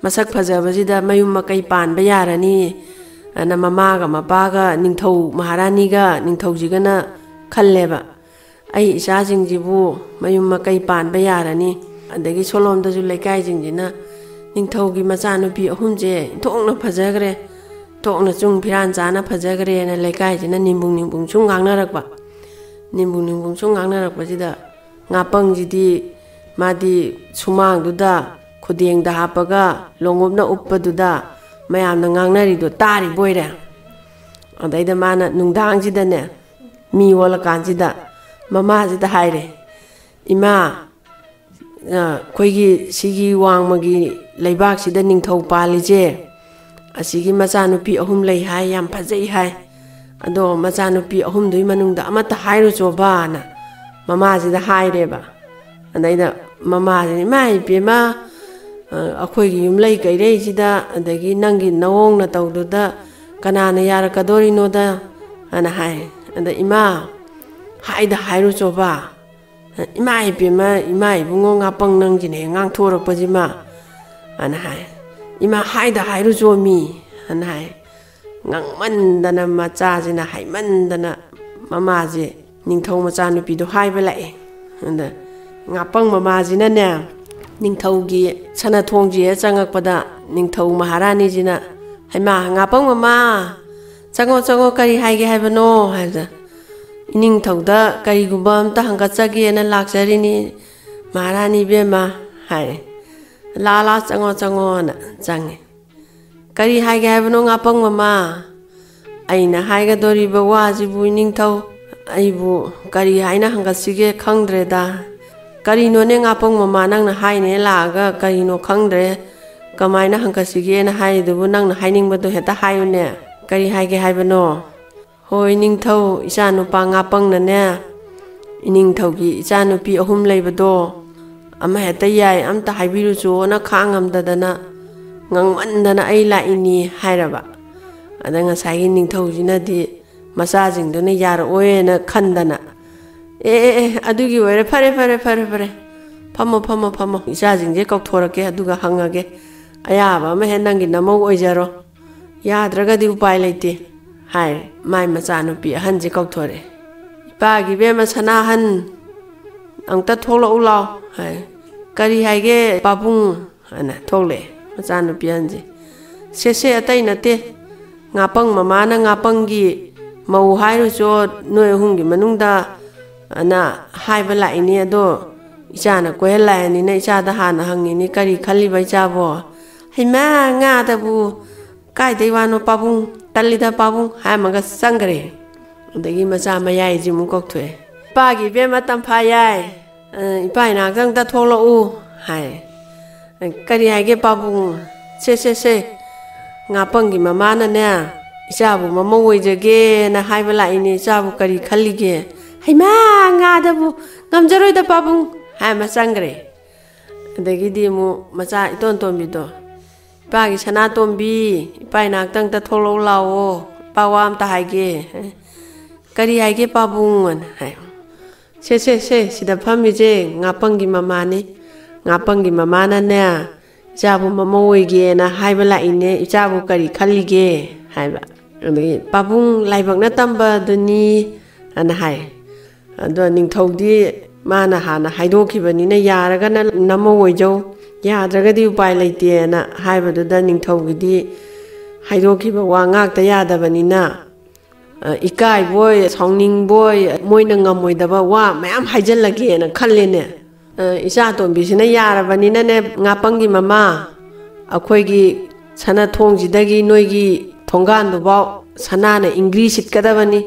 ꯃꯁꯛ ꯐꯖꯕꯁꯤꯗ ꯃꯌꯨꯝ ꯃꯀꯩ ꯄꯥꯟꯕ ꯌꯥꯔꯅꯤ ꯑꯅ ꯃꯃꯥꯒ ꯃꯄꯥꯒ ꯅꯤꯡꯊꯧ ꯃꯍꯥꯔꯥꯅꯤꯒ ꯅꯤꯡꯊꯧꯁꯤꯒꯅ ꯈꯜꯂꯦꯕ꯫ "ꯑꯩ ꯏꯆꯥꯁꯤꯡꯁꯤꯕꯨ ꯃꯌꯨꯝ ꯃꯀꯩ ꯄꯥꯟꯕ ꯌꯥꯔꯅꯤ"꯫ ꯑꯗꯒꯤ ꯁꯣꯂꯣꯝꯗꯁꯨ ꯂꯩꯀꯥꯏꯁꯤꯡꯁꯤꯅ, "ꯅꯤꯡꯊꯧꯒꯤ ꯃꯆꯥꯅꯨꯄꯤ ꯑꯍꯨꯝꯁꯦ ꯊꯣꯛꯅ ꯐꯖꯈ꯭ꯔꯦ, ꯊꯣꯛꯅ ꯆꯨꯡ ꯐꯤꯔꯥꯟ ꯆꯥꯅ ꯐꯖꯈ꯭ꯔꯦꯅ" ꯂꯩꯀꯥꯏꯁꯤꯅ ꯅꯤꯝꯕꯨꯡ ꯅꯤꯝꯕꯨꯡ ꯁꯨꯝ ꯉꯥꯡꯅꯔꯛꯄ꯫ ꯅꯤꯝꯕꯨꯡ ꯅꯤꯝꯕꯨꯡ ꯁꯨꯝ ꯉꯥꯡꯅꯔꯛꯄꯁꯤꯗ, ꯉꯥꯄꯪꯁꯤꯗꯤ ꯃꯥꯗꯤ ꯁꯨꯃꯥꯡꯗꯨꯗ ꯈꯨꯗꯦꯡꯗ ꯍꯥꯞꯄꯒ ꯂꯣꯡꯎꯞꯅ ꯎꯞꯄꯗꯨꯗ ꯃꯌꯥꯝꯅ ꯉꯥꯡꯅꯔꯤꯗꯣ ꯇꯥꯔꯤꯕ ꯑꯣꯏꯔꯦ꯫ ꯑꯗꯩꯗ ꯃꯥꯅ ꯅꯨꯡꯗꯥꯡꯁꯤꯗꯅꯦ, ꯃꯤ ꯑꯣꯜꯂꯀꯥꯟꯁꯤꯗ ꯃꯃꯥꯁꯤꯗ ꯍꯥꯏꯔꯦ, "ꯏꯃꯥ, ꯑ, ꯑꯩꯈꯣꯏꯒꯤ ꯁꯤꯒꯤ ꯋꯥꯡꯃꯒꯤ ꯂꯩꯕꯥꯛꯁꯤꯗ ꯅꯤꯡꯊꯧ ꯄꯥꯜꯂꯤꯁꯦ, ꯑꯁꯤꯒꯤ ꯃꯆꯥꯅꯨꯄꯤ ꯑꯍꯨꯝ ꯂꯩ ꯍꯥꯏ, ꯌꯥꯝ ꯐꯖꯩ ꯍꯥꯏ꯫ ꯑꯗꯣ ꯃꯆꯥꯅꯨꯄꯤ ꯑꯍꯨꯝꯗꯨꯒꯤ ꯃꯅꯨꯡꯗ ꯑꯃꯠꯇ ꯍꯥꯏꯔꯨꯆꯣꯕꯅ" ꯃꯃꯥꯁꯤꯗ ꯍꯥꯏꯔꯦꯕ꯫ ꯑꯗꯩꯗ ꯃꯃꯥꯁꯤꯅ, "ꯏꯃꯥ ꯏꯕꯦꯝꯃ, ꯑ, ꯑꯩꯈꯣꯏꯒꯤ ꯌꯨꯝꯂꯩ ꯀꯩꯔꯩꯁꯤꯗ, ꯑꯗꯒꯤ ꯅꯪꯒꯤ ꯅꯑꯣꯡ ꯅꯇꯧꯗꯨꯗ ꯀꯅꯥꯅ ꯌꯥꯔꯛꯀꯗꯣꯔꯤꯅꯣꯗ?" ꯑꯅ ꯍꯥꯏ꯫ ꯑꯗ, "ꯏꯃꯥ, ꯍꯥꯏꯗ ꯍꯥꯏꯔꯨꯆꯣꯕ꯫ ꯏꯃꯥ ꯏꯕꯦꯝꯃ, ꯏꯃꯥ ꯏꯕꯨꯡꯉꯣ ꯉꯥꯄꯪ ꯅꯪꯁꯤꯅ ꯍꯦꯛ ꯉꯥꯡꯊꯣꯔꯛꯄꯁꯤꯃ", ꯑꯅ ꯍꯥꯏ꯫ "ꯏꯃꯥ, ꯍꯥꯏꯗ ꯍꯥꯏꯔꯨꯆꯣꯃꯤ", ꯑꯅ ꯍꯥꯏ꯫ ꯉꯥꯡꯃꯟꯗꯅ, ꯃꯆꯥꯁꯤꯅ ꯍꯥꯏꯃꯟꯗꯅ, ꯃꯃꯥꯁꯦ ꯅꯤꯡꯊꯧ ꯃꯆꯥꯅꯨꯄꯤꯗꯣ ꯍꯥꯏꯕ ꯂꯥꯛꯑꯦ꯫ ꯑꯗ ꯉꯥꯄꯪ ꯃꯃꯥꯁꯤꯅꯅꯦ, ꯅꯤꯡꯊꯧꯒꯤ ꯁꯅꯥꯊꯣꯡꯁꯦ ꯆꯪꯉꯛꯄꯗ, ꯅꯤꯡꯊꯧ ꯃꯍꯥꯔꯥꯅꯤꯁꯤꯅ, "ꯍꯩꯃꯥ, ꯉꯥꯄꯪ ꯃꯃꯥ, ꯆꯪꯉꯣ, ꯆꯪꯉꯣ, ꯀꯔꯤ ꯍꯥꯏꯒꯦ ꯍꯥꯏꯕꯅꯣ?" ꯍꯥꯏꯕꯗ, "ꯏꯅꯤꯡꯊꯧꯗ ꯀꯔꯤꯒꯨꯝꯕ ꯑꯝꯇ ꯍꯪꯒꯠꯆꯒꯦꯅ ꯂꯥꯛꯆꯔꯤꯅꯤ, ꯃꯍꯥꯔꯥꯅꯤ ꯏꯕꯦꯝꯃ", ꯍꯥꯏꯔꯦ꯫ "ꯂꯥ, ꯂꯥ, ꯆꯪꯉꯣ, ꯆꯪꯉꯣꯅ" ꯆꯪꯉꯦ꯫ "ꯀꯔꯤ ꯍꯥꯏꯒꯦ ꯍꯥꯏꯕꯅꯣ, ꯉꯥꯄꯪ ꯃꯃꯥ?" "ꯑꯩꯅ ꯍꯥꯏꯒꯗꯧꯔꯤꯕ ꯋꯥꯁꯤꯕꯨ, ꯏꯅꯤꯡꯊꯧ, ꯑꯩꯕꯨ ꯀꯔꯤ ꯍꯥꯏꯅ ꯍꯪꯒꯠꯁꯤꯒꯦ ꯈꯪꯗ꯭ꯔꯦꯗ꯫ ꯀꯔꯤꯅꯣꯅꯦ, ꯉꯥꯄꯪ ꯃꯃꯥ, ꯅꯪꯅ ꯍꯥꯏꯅꯦ ꯂꯥꯛꯑꯒ ꯀꯔꯤꯅꯣ ꯈꯪꯗ꯭ꯔꯦ꯫ ꯀꯃꯥꯏꯅ ꯍꯪꯒꯠꯁꯤꯒꯦꯅ ꯍꯥꯏꯔꯤꯗꯨꯕꯨ? ꯅꯪꯅ ꯍꯥꯏꯅꯤꯡꯕꯗꯣ ꯍꯦꯛꯇ ꯍꯥꯏꯌꯨꯅꯦ꯫ ꯀꯔꯤ ꯍꯥꯏꯒꯦ ꯍꯥꯏꯕꯅꯣ?" "ꯍꯣꯏ, ꯅꯤꯡꯊꯧ, ꯏꯆꯥ ꯅꯨꯄꯥ ꯉꯥꯄꯪꯅꯅꯦ, ꯏꯅꯤꯡꯊꯧꯒꯤ ꯏꯆꯥ ꯅꯨꯄꯤ ꯑꯍꯨꯝ ꯂꯩꯕꯗꯣ, ꯑꯃ ꯍꯦꯛꯇ ꯌꯥꯏ, ꯑꯝꯇ ꯍꯥꯏꯕꯤꯔꯨꯆꯣꯅ ꯈꯥꯡꯉꯝꯗꯗꯅ ꯉꯥꯡꯃꯟꯗꯅ ꯑꯩ ꯂꯥꯛꯏꯅꯤ" ꯍꯥꯏꯔꯕ꯫ ꯑꯗ ꯉꯁꯥꯏꯒꯤ ꯅꯤꯡꯊꯧꯁꯤꯅꯗꯤ ꯃꯆꯥꯁꯤꯡꯗꯨꯅ ꯌꯥꯔꯛꯑꯣꯏꯅ ꯈꯟꯗꯅ, "ꯑꯦ, ꯑꯦ, ꯑꯦ, ꯑꯗꯨꯒꯤ ꯑꯣꯏꯔꯦ, ꯐꯔꯦ, ꯐꯔꯦ, ꯐꯔꯦ, ꯐꯔꯦ, ꯐꯝꯃꯣ, ꯐꯝꯃꯣ, ꯐꯝꯃꯣ, ꯏꯆꯥꯁꯤꯡꯁꯦ ꯀꯧꯊꯣꯔꯛꯀꯦ, ꯑꯗꯨꯒ ꯍꯪꯉꯒꯦ, ꯑꯌꯥꯕ ꯑꯃ ꯍꯦꯛ ꯅꯪꯒꯤ ꯅꯃꯧ ꯑꯣꯏꯖꯔꯣ, ꯌꯥꯗ꯭ꯔꯒꯗꯤ ꯎꯄꯥꯏ ꯂꯩꯇꯦ" ꯍꯥꯏꯔꯦ꯫ ꯃꯥꯏ ꯃꯆꯥꯅꯨꯄꯤ ꯑꯍꯟꯁꯦ ꯀꯧꯊꯣꯔꯛꯑꯦ꯫ "ꯏꯄꯥꯒꯤ ꯏꯕꯦꯝꯃ ꯁꯅꯥꯍꯟ, ꯑꯝꯇ ꯊꯣꯛꯂꯛꯎ ꯂꯥꯎ" ꯍꯥꯏ꯫ "ꯀꯔꯤ ꯍꯥꯏꯒꯦ ꯄꯥꯕꯨꯡ?" ꯍꯥꯏꯅ ꯊꯣꯛꯂꯛꯑꯦ ꯃꯆꯥꯅꯨꯄꯤ ꯑꯍꯟꯁꯦ꯫ "ꯁꯦ, ꯁꯦ, ꯑꯇꯩ ꯅꯠꯇꯦ, ꯉꯥꯄꯪ ꯃꯃꯥꯅ ꯉꯥꯄꯪꯒꯤ ꯃꯧ ꯍꯥꯏꯔꯨꯆꯣ, ꯅꯣꯏ ꯑꯍꯨꯝꯒꯤ ꯃꯅꯨꯡꯗ ꯑꯅ ꯍꯥꯏꯕ ꯂꯥꯛꯏꯅꯦ꯫ ꯑꯗꯣ ꯏꯆꯥꯅ ꯀꯣꯏꯍꯜꯂꯥꯏꯅꯤꯅ ꯏꯆꯥꯗ ꯍꯥꯟꯅ ꯍꯪꯉꯤꯅꯤ, ꯀꯔꯤ ꯈꯜꯂꯤꯕ ꯏꯆꯥꯕꯣ?" "ꯍꯩꯃꯥ, ꯉꯥꯗꯕꯨ ꯀꯥꯏꯗꯩ ꯋꯥꯅꯣ ꯄꯥꯕꯨꯡ, ꯇꯜꯂꯤꯗ ꯄꯥꯕꯨꯡ" ꯍꯥꯏꯔꯝꯃꯒ ꯆꯪꯈ꯭ꯔꯦ꯫ ꯑꯗꯒꯤ ꯃꯆꯥ ꯃꯌꯥꯏꯁꯤ ꯑꯃꯨꯛ ꯀꯧꯊꯣꯛꯑꯦ꯫ "ꯏꯄꯥꯒꯤ ꯏꯕꯦꯝꯃ ꯇꯝꯐꯥ ꯌꯥꯏ, ꯑ, ꯏꯄꯥ ꯏꯅꯥꯛꯇ ꯑꯝꯇ ꯊꯣꯛꯂꯛꯎ" ꯍꯥꯏ꯫ "ꯀꯔꯤ ꯍꯥꯏꯒꯦ ꯄꯥꯕꯨꯡ?" "ꯁꯦ, ꯁꯦ, ꯁꯦ, ꯉꯥꯄꯪꯒꯤ ꯃꯃꯥꯅꯅꯦ, ꯏꯆꯥꯕꯨ ꯃꯃꯧ ꯑꯣꯏꯖꯒꯦꯅ ꯍꯥꯏꯕ ꯂꯥꯛꯏꯅꯦ, ꯏꯆꯥꯕꯨ ꯀꯔꯤ ꯈꯜꯂꯤꯒꯦ?" "ꯍꯩꯃꯥ, ꯉꯥꯗꯕꯨ ꯉꯝꯖꯔꯣꯏꯗ ꯄꯥꯕꯨꯡ" ꯍꯥꯏ ꯑꯃ ꯆꯪꯈ꯭ꯔꯦ꯫ ꯑꯗꯒꯤꯗꯤ ꯑꯃꯨꯛ ꯃꯆꯥ ꯏꯇꯣꯟ ꯇꯣꯟꯕꯤꯗꯣ, "ꯏꯄꯥꯒꯤ ꯁꯅꯥꯇꯣꯝꯕꯤ, ꯏꯄꯥ ꯏꯅꯥꯛꯇ ꯑꯝꯇ ꯊꯣꯛꯂꯛꯎ ꯂꯥꯛꯑꯣ, ꯏꯄꯥ ꯋꯥ ꯑꯝꯇ ꯍꯥꯏꯒꯦ"꯫ "ꯀꯔꯤ ꯍꯥꯏꯒꯦ ꯄꯥꯕꯨꯡ?" ꯑꯅ ꯍꯥꯏ꯫ "ꯁꯦ, ꯁꯦ, ꯁꯦ, ꯁꯤꯗ ꯐꯝꯃꯤꯁꯦ ꯉꯥꯄꯪꯒꯤ ꯃꯃꯥꯅꯤ꯫ ꯉꯥꯄꯪꯒꯤ ꯃꯃꯥꯅꯅꯦ, ꯏꯆꯥꯕꯨ ꯃꯃꯧ ꯑꯣꯏꯒꯦꯅ ꯍꯥꯏꯕ ꯂꯥꯛꯏꯅꯦ, ꯏꯆꯥꯕꯨ ꯀꯔꯤ ꯈꯜꯂꯤꯒꯦ?" ꯍꯥꯏꯕ꯫ ꯑꯗꯒꯤ, "ꯄꯥꯕꯨꯡ, ꯂꯥꯏꯕꯛꯅ ꯇꯝꯕꯗꯨꯅꯤ" ꯑꯅ ꯍꯥꯏ꯫ ꯑꯗꯣ ꯅꯤꯡꯊꯧꯗꯤ ꯃꯥꯅ ꯍꯥꯟꯅ ꯍꯥꯏꯗꯣꯛꯈꯤꯕꯅꯤꯅ, "ꯌꯥꯔꯒꯅ ꯅꯃꯧ ꯑꯣꯏꯖꯧ, ꯌꯥꯗ꯭ꯔꯒꯗꯤ ꯎꯄꯥꯏ ꯂꯩꯇꯦꯅ" ꯍꯥꯏꯕꯗꯨꯗ ꯅꯤꯡꯊꯧꯒꯤꯗꯤ ꯍꯥꯏꯗꯣꯛꯈꯤꯕ ꯋꯥ ꯉꯥꯛꯇ ꯌꯥꯗꯕꯅꯤꯅ, ꯑ, ꯏꯀꯥꯏꯕꯣꯏ, ꯁꯥꯎꯅꯤꯡꯕꯣꯏ, ꯃꯣꯏꯅ ꯉꯝꯃꯣꯏꯗꯕ ꯋꯥ ꯃꯌꯥꯝ ꯍꯥꯏꯖꯜꯂꯒꯦꯅ ꯈꯜꯂꯦꯅꯦ꯫ ꯑ, "ꯏꯆꯥ ꯑꯇꯣꯝꯕꯤꯁꯤꯅ ꯌꯥꯔꯕꯅꯤꯅꯅꯦ, ꯉꯥꯄꯪꯒꯤ ꯃꯃꯥ, ꯑꯩꯈꯣꯏꯒꯤ ꯁꯅꯥ ꯊꯣꯡꯁꯤꯗꯒꯤ ꯅꯣꯏꯒꯤ ꯊꯣꯡꯒꯥꯟꯗꯨꯐꯥꯎ ꯁꯅꯥꯅ ꯏꯪꯒ꯭ꯔꯤ ꯁꯤꯠꯀꯗꯕꯅꯤ"꯫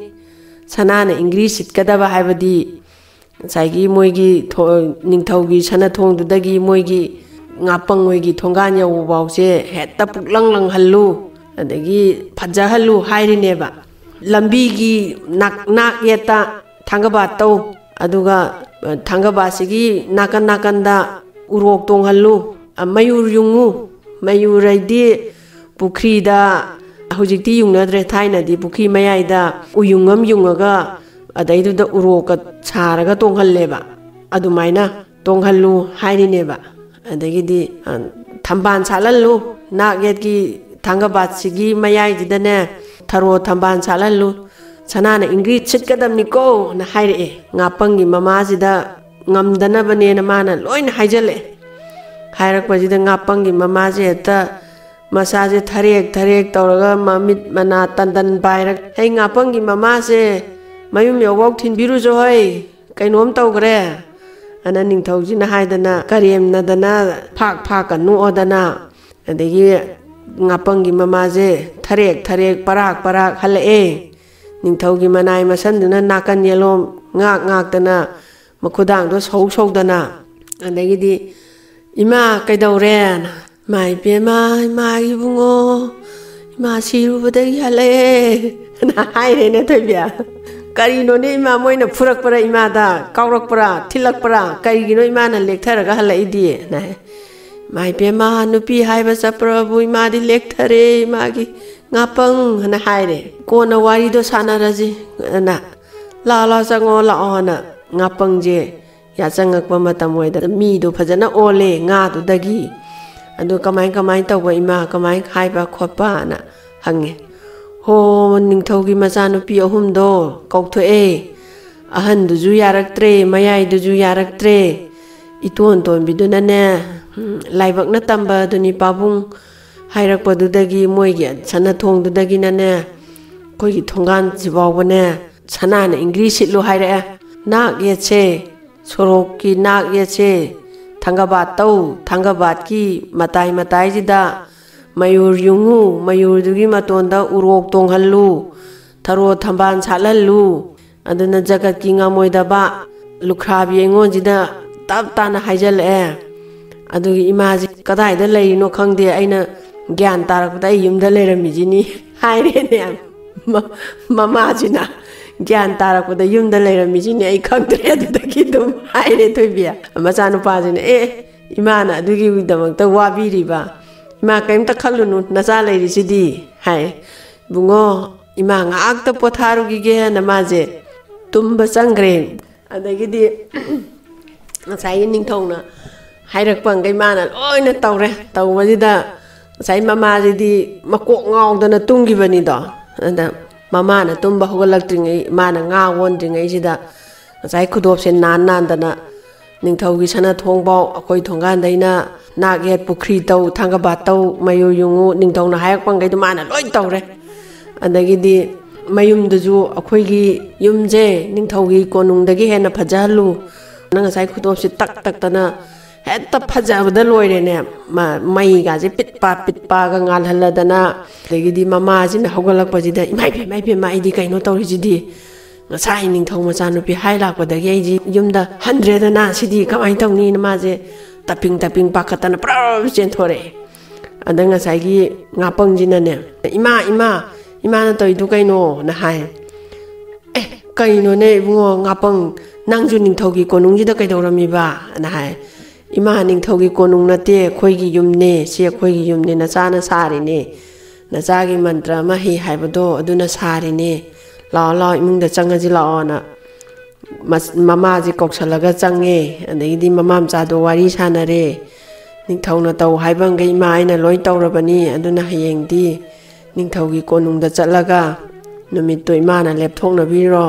ꯁꯅꯥꯅ ꯏꯪꯒ꯭ꯔꯤ ꯁꯤꯠꯀꯗꯕ ꯍꯥꯏꯕꯗꯤ ꯉꯁꯥꯏꯒꯤ ꯃꯣꯏꯒꯤ ꯊꯣ-, ꯅꯤꯡꯊꯧꯒꯤ ꯁꯅꯥ ꯊꯣꯡꯗꯨꯗꯒꯤ ꯃꯣꯏꯒꯤ ꯉꯥꯄꯪ ꯍꯣꯏꯒꯤ ꯊꯣꯡꯒꯥꯟ ꯌꯧꯕꯐꯥꯎꯁꯦ ꯍꯦꯛꯇ ꯄꯨꯛꯂꯪ ꯂꯪꯍꯜꯂꯨ, ꯑꯗꯒꯤ ꯐꯖꯍꯜꯂꯨ ꯍꯥꯏꯔꯤꯅꯦꯕ꯫ "ꯂꯝꯕꯤꯒꯤ ꯅꯥꯛ-, ꯅꯥꯛ ꯌꯦꯠꯇ ꯊꯥꯡꯒꯕꯥꯠ ꯇꯧ, ꯑꯗꯨꯒ, ꯑ, ꯊꯥꯡꯒꯕꯥꯠꯁꯤꯒꯤ ꯅꯥꯀꯟ ꯅꯥꯀꯟꯗ ꯎꯔꯣꯛ ꯇꯣꯡꯍꯜꯂꯨ, ꯑ, ꯃꯌꯨꯔ ꯌꯨꯡꯉꯨ, ꯃꯌꯨꯔ ꯍꯥꯏꯗꯤ ꯄꯨꯈ꯭ꯔꯤꯗ, ꯍꯧꯖꯤꯛꯇꯤ ꯌꯨꯡꯅꯗ꯭ꯔꯦ꯫ ꯊꯥꯏꯅꯗꯤ ꯄꯨꯈ꯭ꯔꯤ ꯃꯌꯥꯏꯗ ꯎꯌꯨꯡ ꯑꯃ ꯌꯨꯡꯉꯒ ꯑꯗꯩꯗꯨꯗ ꯎꯔꯣꯛꯀ ꯁꯥꯔꯒ ꯇꯣꯡꯍꯜꯂꯦꯕ꯫ ꯑꯗꯨꯃꯥꯏꯅ ꯇꯣꯡꯍꯜꯂꯨ ꯍꯥꯏꯔꯤꯅꯦꯕ꯫ ꯑꯗꯒꯤꯗꯤ, ꯑ, ꯊꯝꯕꯥꯜ ꯁꯥꯠꯍꯜꯂꯨ, ꯅꯥꯛ ꯌꯦꯠꯀꯤ ꯊꯥꯡꯒꯕꯥꯠꯁꯤꯒꯤ ꯃꯌꯥꯏꯁꯤꯗꯅꯦ ꯊꯔꯣ ꯊꯝꯕꯥꯜ ꯁꯥꯠꯍꯜꯂꯨ, ꯁꯅꯥꯅ ꯏꯪꯒ꯭ꯔꯤ ꯁꯤꯠꯀꯗꯕꯅꯤꯀꯣꯅ ꯍꯥꯏꯔꯛꯑꯦ꯫ ꯉꯥꯄꯪꯒꯤ ꯃꯃꯥꯁꯤꯗ ꯉꯝꯗꯅꯕꯅꯦꯅ ꯃꯥꯅ ꯂꯣꯏꯅ ꯍꯥꯏꯖꯜꯂꯛꯑꯦ꯫ ꯍꯥꯏꯔꯛꯄꯁꯤꯗ ꯉꯥꯄꯪꯒꯤ ꯃꯃꯥꯁꯦ ꯍꯦꯛꯇ ꯃꯁꯥꯁꯦ ꯊꯔꯦꯛ ꯊꯔꯦꯛ ꯇꯧꯔꯒ ꯃꯃꯤꯠ ꯃꯅꯥ ꯇꯟꯗꯟ ꯄꯥꯏꯔꯒ, "ꯍꯩ, ꯉꯥꯄꯪꯒꯤ ꯃꯃꯥꯁꯦ ꯃꯌꯨꯝ ꯌꯧꯐꯥꯎ ꯊꯤꯟꯕꯤꯔꯨꯆꯣ ꯍꯩ, ꯀꯩꯅꯣꯝ ꯇꯧꯈ꯭ꯔꯦ" ꯑꯅ ꯅꯤꯡꯊꯧꯁꯤꯅ ꯍꯥꯏꯗꯅ ꯀꯔꯦꯝꯅꯗꯅ ꯐꯥꯛ ꯐꯥꯛꯀ ꯅꯣꯛꯑꯗꯅ, ꯑꯗꯒꯤ ꯉꯥꯄꯪꯒꯤ ꯃꯃꯥꯁꯦ ꯊꯔꯦꯛ ꯊꯔꯦꯛ ꯄꯔꯥꯛ ꯄꯔꯥꯛ ꯍꯜꯂꯛꯑꯦ꯫ ꯅꯤꯡꯊꯧꯒꯤ ꯃꯅꯥꯏ ꯃꯁꯟꯗꯨꯅ ꯅꯥꯀꯟ ꯌꯦꯂꯣꯝ ꯉꯥꯛ ꯉꯥꯛꯇꯅ ꯃꯈꯨꯗꯥꯡꯗꯣ ꯁꯧ ꯁꯧꯗꯅ, ꯑꯗꯒꯤꯗꯤ, "ꯏꯃꯥ, ꯀꯩꯗꯧꯔꯦꯅ?" "ꯏꯃꯥ ꯏꯕꯦꯝꯃ, ꯏꯃꯥꯒꯤ ꯏꯕꯨꯡꯉꯣ, ꯏꯃꯥ ꯁꯤꯔꯨꯕꯗꯒꯤ ꯍꯜꯂꯛꯑꯦ" ꯍꯥꯏꯔꯦꯅꯦ ꯊꯣꯏꯕꯤ꯫ "ꯀꯔꯤꯅꯣꯅꯦ ꯏꯃꯥ, ꯃꯣꯏꯅ ꯐꯨꯔꯛꯄ꯭ꯔꯥ ꯏꯃꯥꯗ, ꯀꯥꯎꯔꯛꯄ꯭ꯔꯥ, ꯊꯤꯜꯂꯛꯄ꯭ꯔꯥ? ꯀꯔꯤꯒꯤꯅꯣ ꯏꯃꯥꯅ ꯂꯦꯛꯊꯔꯒ ꯍꯜꯂꯛꯏꯗꯤ?" ꯍꯥꯏ꯫ "ꯏꯃꯥ ꯏꯕꯦꯝꯃ, ꯅꯨꯄꯤ ꯍꯥꯏꯕ ꯆꯠꯄ꯭ꯔꯕꯨ ꯏꯃꯥꯗꯤ ꯂꯦꯛꯊꯔꯦ, ꯏꯃꯥꯒꯤ ꯉꯥꯄꯪ" ꯍꯥꯏꯅ ꯍꯥꯏꯔꯦ꯫ "ꯀꯣꯟꯅ ꯋꯥꯔꯤꯗꯣ ꯁꯥꯟꯅꯔꯁꯤ" ꯑꯅ, "ꯂꯥꯎ ꯂꯥꯎ, ꯆꯪꯉꯣ ꯂꯥꯛꯑꯣꯅ" ꯉꯥꯄꯪꯁꯦ ꯌꯥꯆꯪꯉꯛꯄ ꯃꯇꯝ ꯑꯣꯏꯗꯅ ꯃꯤꯗꯣ ꯐꯖꯅ ꯑꯣꯜꯂꯦ ꯉꯥꯗꯨꯗꯒꯤ꯫ "ꯑꯗꯨ ꯀꯃꯥꯏ ꯀꯃꯥꯏ ꯇꯧꯕ ꯏꯃꯥ, ꯀꯃꯥꯏ ꯍꯥꯏꯕ ꯈꯣꯠꯄꯅ?" ꯍꯪꯉꯦ꯫ "ꯍꯣ, ꯅꯤꯡꯊꯧꯒꯤ ꯃꯆꯥꯅꯨꯄꯤ ꯑꯍꯨꯝꯗꯣ ꯀꯧꯊꯣꯛꯑꯦ꯫ ꯑꯍꯟꯗꯨꯁꯨ ꯌꯥꯔꯛꯇ꯭ꯔꯦ, ꯃꯌꯥꯏꯗꯨꯁꯨ ꯌꯥꯔꯛꯇ꯭ꯔꯦ꯫ ꯏꯇꯣꯟ ꯇꯣꯟꯕꯤꯗꯨꯅꯅꯦ, ꯎꯝ, ꯂꯥꯏꯕꯛꯅ ꯇꯝꯕ ꯑꯗꯨꯅꯤ ꯄꯥꯕꯨꯡ꯫ ꯍꯥꯏꯔꯛꯄꯗꯨꯗꯒꯤ ꯃꯣꯏꯒꯤ ꯁꯅꯥ ꯊꯣꯡꯗꯨꯗꯒꯤꯅꯅꯦ ꯑꯩꯈꯣꯏꯒꯤ ꯊꯣꯡꯒꯥꯟꯁꯤ ꯐꯥꯎꯕꯅꯦ ꯁꯅꯥꯅ ꯏꯪꯒ꯭ꯔꯤ ꯁꯤꯠꯂꯨ ꯍꯥꯏꯔꯛꯑꯦ꯫ ꯅꯥꯛ ꯌꯦꯠꯁꯦ, ꯁꯣꯔꯣꯛꯀꯤ ꯅꯥꯛ ꯌꯦꯠꯁꯦ ꯊꯥꯡꯒꯕꯥꯠ ꯇꯧ, ꯊꯥꯡꯒꯕꯥꯠꯀꯤ ꯃꯇꯥꯏ ꯃꯇꯥꯏꯁꯤꯗ ꯃꯌꯨꯔ ꯌꯨꯡꯉꯨ, ꯃꯌꯨꯔꯗꯨꯒꯤ ꯃꯇꯣꯟꯗ ꯎꯔꯣꯛ ꯇꯣꯡꯍꯜꯂꯨ, ꯊꯔꯣ ꯊꯝꯕꯥꯜ ꯁꯥꯠꯍꯜꯂꯨ꯫ ꯑꯗꯨꯅ ꯖꯒꯠꯀꯤ ꯉꯝꯃꯣꯏꯗꯕ ꯂꯨꯈ꯭ꯔꯥꯕꯤ ꯑꯩꯉꯣꯟꯁꯤꯗ ꯇꯞ ꯇꯥꯅ ꯍꯥꯏꯖꯜꯂꯛꯑꯦ꯫ ꯑꯗꯨꯒꯤ ꯏꯃꯥꯁꯦ ꯀꯗꯥꯏꯗ ꯂꯩꯔꯤꯅꯣ ꯈꯪꯗꯦ, ꯑꯩꯅ ꯒ꯭ꯌꯥꯟ ꯇꯥꯔꯛꯄꯗ ꯑꯩ ꯌꯨꯝꯗ ꯂꯩꯔꯝꯃꯤꯁꯤꯅꯤ" ꯍꯥꯏꯔꯦꯅꯦ꯫ ꯃ-, ꯃꯃꯥꯁꯤꯅ ꯒ꯭ꯌꯥꯟ ꯇꯥꯔꯛꯄꯗ ꯌꯨꯝꯗ ꯂꯩꯔꯝꯃꯤꯁꯤꯅꯤ ꯑꯩ ꯈꯪꯗ꯭ꯔꯦ꯫ ꯑꯗꯨꯗꯒꯤ ꯑꯗꯨꯝ ꯍꯥꯏꯔꯦ ꯊꯣꯏꯕꯤ꯫ ꯃꯆꯥꯅꯨꯄꯥꯁꯤꯅ, "ꯑꯦ, ꯏꯃꯥꯅ ꯑꯗꯨꯒꯤꯗꯃꯛꯇ ꯋꯥꯕꯤꯔꯤꯕ?" "ꯏꯃꯥ, ꯀꯔꯤꯝꯇ ꯈꯜꯂꯨꯅꯨ, ꯅꯆꯥ ꯂꯩꯔꯤꯁꯤꯗꯤ" ꯍꯥꯏ꯫ "ꯏꯕꯨꯡꯉꯣ, ꯏꯃꯥ ꯉꯥꯏꯍꯥꯛꯇ ꯄꯣꯊꯥꯔꯨꯈꯤꯒꯦꯅ" ꯃꯥꯁꯦ ꯇꯨꯝꯕ ꯆꯪꯈ꯭ꯔꯦ꯫ ꯑꯗꯒꯤꯗꯤ ꯉꯁꯥꯏꯒꯤ ꯅꯤꯡꯊꯧꯅ ꯍꯥꯏꯔꯛꯄ ꯉꯩ ꯃꯥꯅ ꯂꯣꯏꯅ ꯇꯧꯔꯦ꯫ ꯇꯧꯕꯁꯤꯗ ꯉꯁꯥꯏ ꯃꯃꯥꯁꯤꯗꯤ ꯃꯀꯣꯛ ꯉꯥꯎꯗꯅ ꯇꯨꯝꯈꯤꯕꯅꯤꯗꯣ꯫ ꯑꯗ ꯃꯃꯥꯅ ꯇꯨꯝꯕ ꯍꯧꯒꯠꯂꯛꯇ꯭ꯔꯤꯉꯩ, ꯃꯥꯅ ꯉꯥ ꯑꯣꯟꯗ꯭ꯔꯤꯉꯩꯁꯤꯗ ꯉꯁꯥꯏ ꯈꯨꯗꯣꯞꯁꯦ ꯅꯥꯟ ꯅꯥꯟꯗꯅ ꯅꯤꯡꯊꯧꯒꯤ ꯁꯅꯥ ꯊꯣꯡꯐꯥꯎ ꯑꯩꯈꯣꯏ ꯊꯣꯡꯒꯥꯟꯗꯩꯅ ꯅꯥꯛ ꯌꯦꯠ ꯄꯨꯈ꯭ꯔꯤ ꯇꯧ, ꯊꯥꯡꯒꯕꯥꯠ ꯇꯧ, ꯃꯌꯨ ꯌꯨꯡꯉꯨ, ꯅꯤꯡꯊꯧꯅ ꯍꯥꯏꯔꯛꯄ ꯉꯩꯗꯣ ꯃꯥꯅ ꯂꯣꯏ ꯇꯧꯔꯦ꯫ ꯑꯗꯒꯤꯗꯤ ꯃꯌꯨꯝꯗꯨꯁꯨ ꯑꯩꯈꯣꯏꯒꯤ ꯌꯨꯝꯁꯦ ꯅꯤꯡꯊꯧꯒꯤ ꯀꯣꯅꯨꯡꯗꯒꯤ ꯍꯦꯟꯅ ꯐꯖꯍꯜꯂꯨ꯫ ꯅꯪ ꯉꯁꯥꯏ ꯈꯨꯗꯣꯞꯁꯦ ꯇꯛ ꯇꯛꯇꯅ ꯍꯦꯛꯇ ꯐꯖꯕꯗ ꯂꯣꯏꯔꯦꯅꯦ꯫ ꯃ-, ꯃꯩꯒꯥꯁꯦ ꯄꯤꯠ ꯄꯥ ꯄꯤꯠ ꯄꯥꯒ ꯉꯥꯜꯍꯜꯂꯗꯅ꯫ ꯑꯗꯒꯤꯗꯤ ꯃꯃꯥꯁꯤꯅ ꯍꯧꯒꯠꯂꯛꯄꯁꯤꯗ, "ꯏꯃꯥ ꯏꯕꯦꯝꯃ, ꯏꯕꯦꯝꯃ, ꯑꯩꯗꯤ ꯀꯩꯅꯣ ꯇꯧꯔꯤꯁꯤꯗꯤ? ꯉꯁꯥꯏ ꯅꯤꯡꯊꯧ ꯃꯆꯥꯅꯨꯄꯤ ꯍꯥꯏ ꯂꯥꯛꯄꯗꯒꯤ ꯑꯩꯁꯤ ꯌꯨꯝꯗ ꯍꯟꯗ꯭ꯔꯦꯗꯅ, ꯁꯤꯗꯤ ꯀꯃꯥꯏꯅ ꯇꯧꯅꯤꯅ" ꯃꯥꯁꯦ ꯇꯞꯄꯤꯡ ꯇꯞꯄꯤꯡ ꯄꯥꯈꯠꯇꯅ ꯄꯨꯔꯥ ꯆꯦꯟꯊꯣꯔꯛꯑꯦ꯫ ꯑꯗ ꯉꯁꯥꯏꯒꯤ ꯉꯥꯄꯪꯁꯤꯅꯅꯦ, "ꯏꯃꯥ, ꯏꯃꯥ, ꯏꯃꯥꯅ ꯇꯧꯔꯤꯗꯨ ꯀꯩꯅꯣꯅ" ꯍꯥꯏ꯫ "ꯑꯦ, ꯀꯩꯅꯣꯅꯦ ꯏꯕꯨꯡꯉꯣ ꯉꯥꯄꯪ, ꯅꯪꯁꯨ ꯅꯤꯡꯊꯧꯒꯤ ꯀꯣꯅꯨꯡꯁꯤꯗ ꯀꯩꯗꯧꯔꯝꯃꯤꯕ?" ꯑꯅ ꯍꯥꯏ꯫ "ꯏꯃꯥ, ꯅꯤꯡꯊꯧꯒꯤ ꯀꯣꯅꯨꯡ ꯅꯠꯇꯦ, ꯑꯩꯈꯣꯏꯒꯤ ꯌꯨꯝꯅꯦ, ꯁꯤ ꯑꯩꯈꯣꯏꯒꯤ ꯌꯨꯝꯅꯦ, ꯅꯆꯥꯅ ꯁꯥꯔꯤꯅꯦ, ꯅꯆꯥꯒꯤ ꯃꯟꯇ꯭ꯔ ꯑꯃ ꯍꯩ ꯍꯥꯏꯕꯗꯣ ꯑꯗꯨꯅ ꯁꯥꯔꯤꯅꯦ, ꯂꯥꯛꯑꯣ ꯂꯥꯛꯑꯣ, ꯏꯃꯨꯡꯗ ꯆꯪꯉꯁꯤ ꯂꯥꯛꯑꯣꯅ" ꯃꯁ-, ꯃꯃꯥꯁꯦ ꯀꯧꯁꯜꯂꯒ ꯆꯪꯉꯦ꯫ ꯑꯗꯒꯤꯗꯤ ꯃꯃꯥ ꯃꯆꯥꯗꯣ ꯋꯥꯔꯤ ꯁꯥꯟꯅꯔꯦ꯫ "ꯅꯤꯡꯊꯧꯅ ꯇꯧ ꯍꯥꯏꯕꯈꯩ ꯏꯃꯥ ꯑꯩꯅ ꯂꯣꯏ ꯇꯧꯔꯕꯅꯤ, ꯑꯗꯨꯅ ꯍꯌꯦꯡꯗꯤ ꯅꯤꯡꯊꯧꯒꯤ ꯀꯣꯅꯨꯡꯗ ꯆꯠꯂꯒ ꯅꯨꯃꯤꯠꯇꯣ ꯏꯃꯥꯅ ꯂꯦꯞꯊꯣꯛꯅꯕꯤꯔꯣ"꯫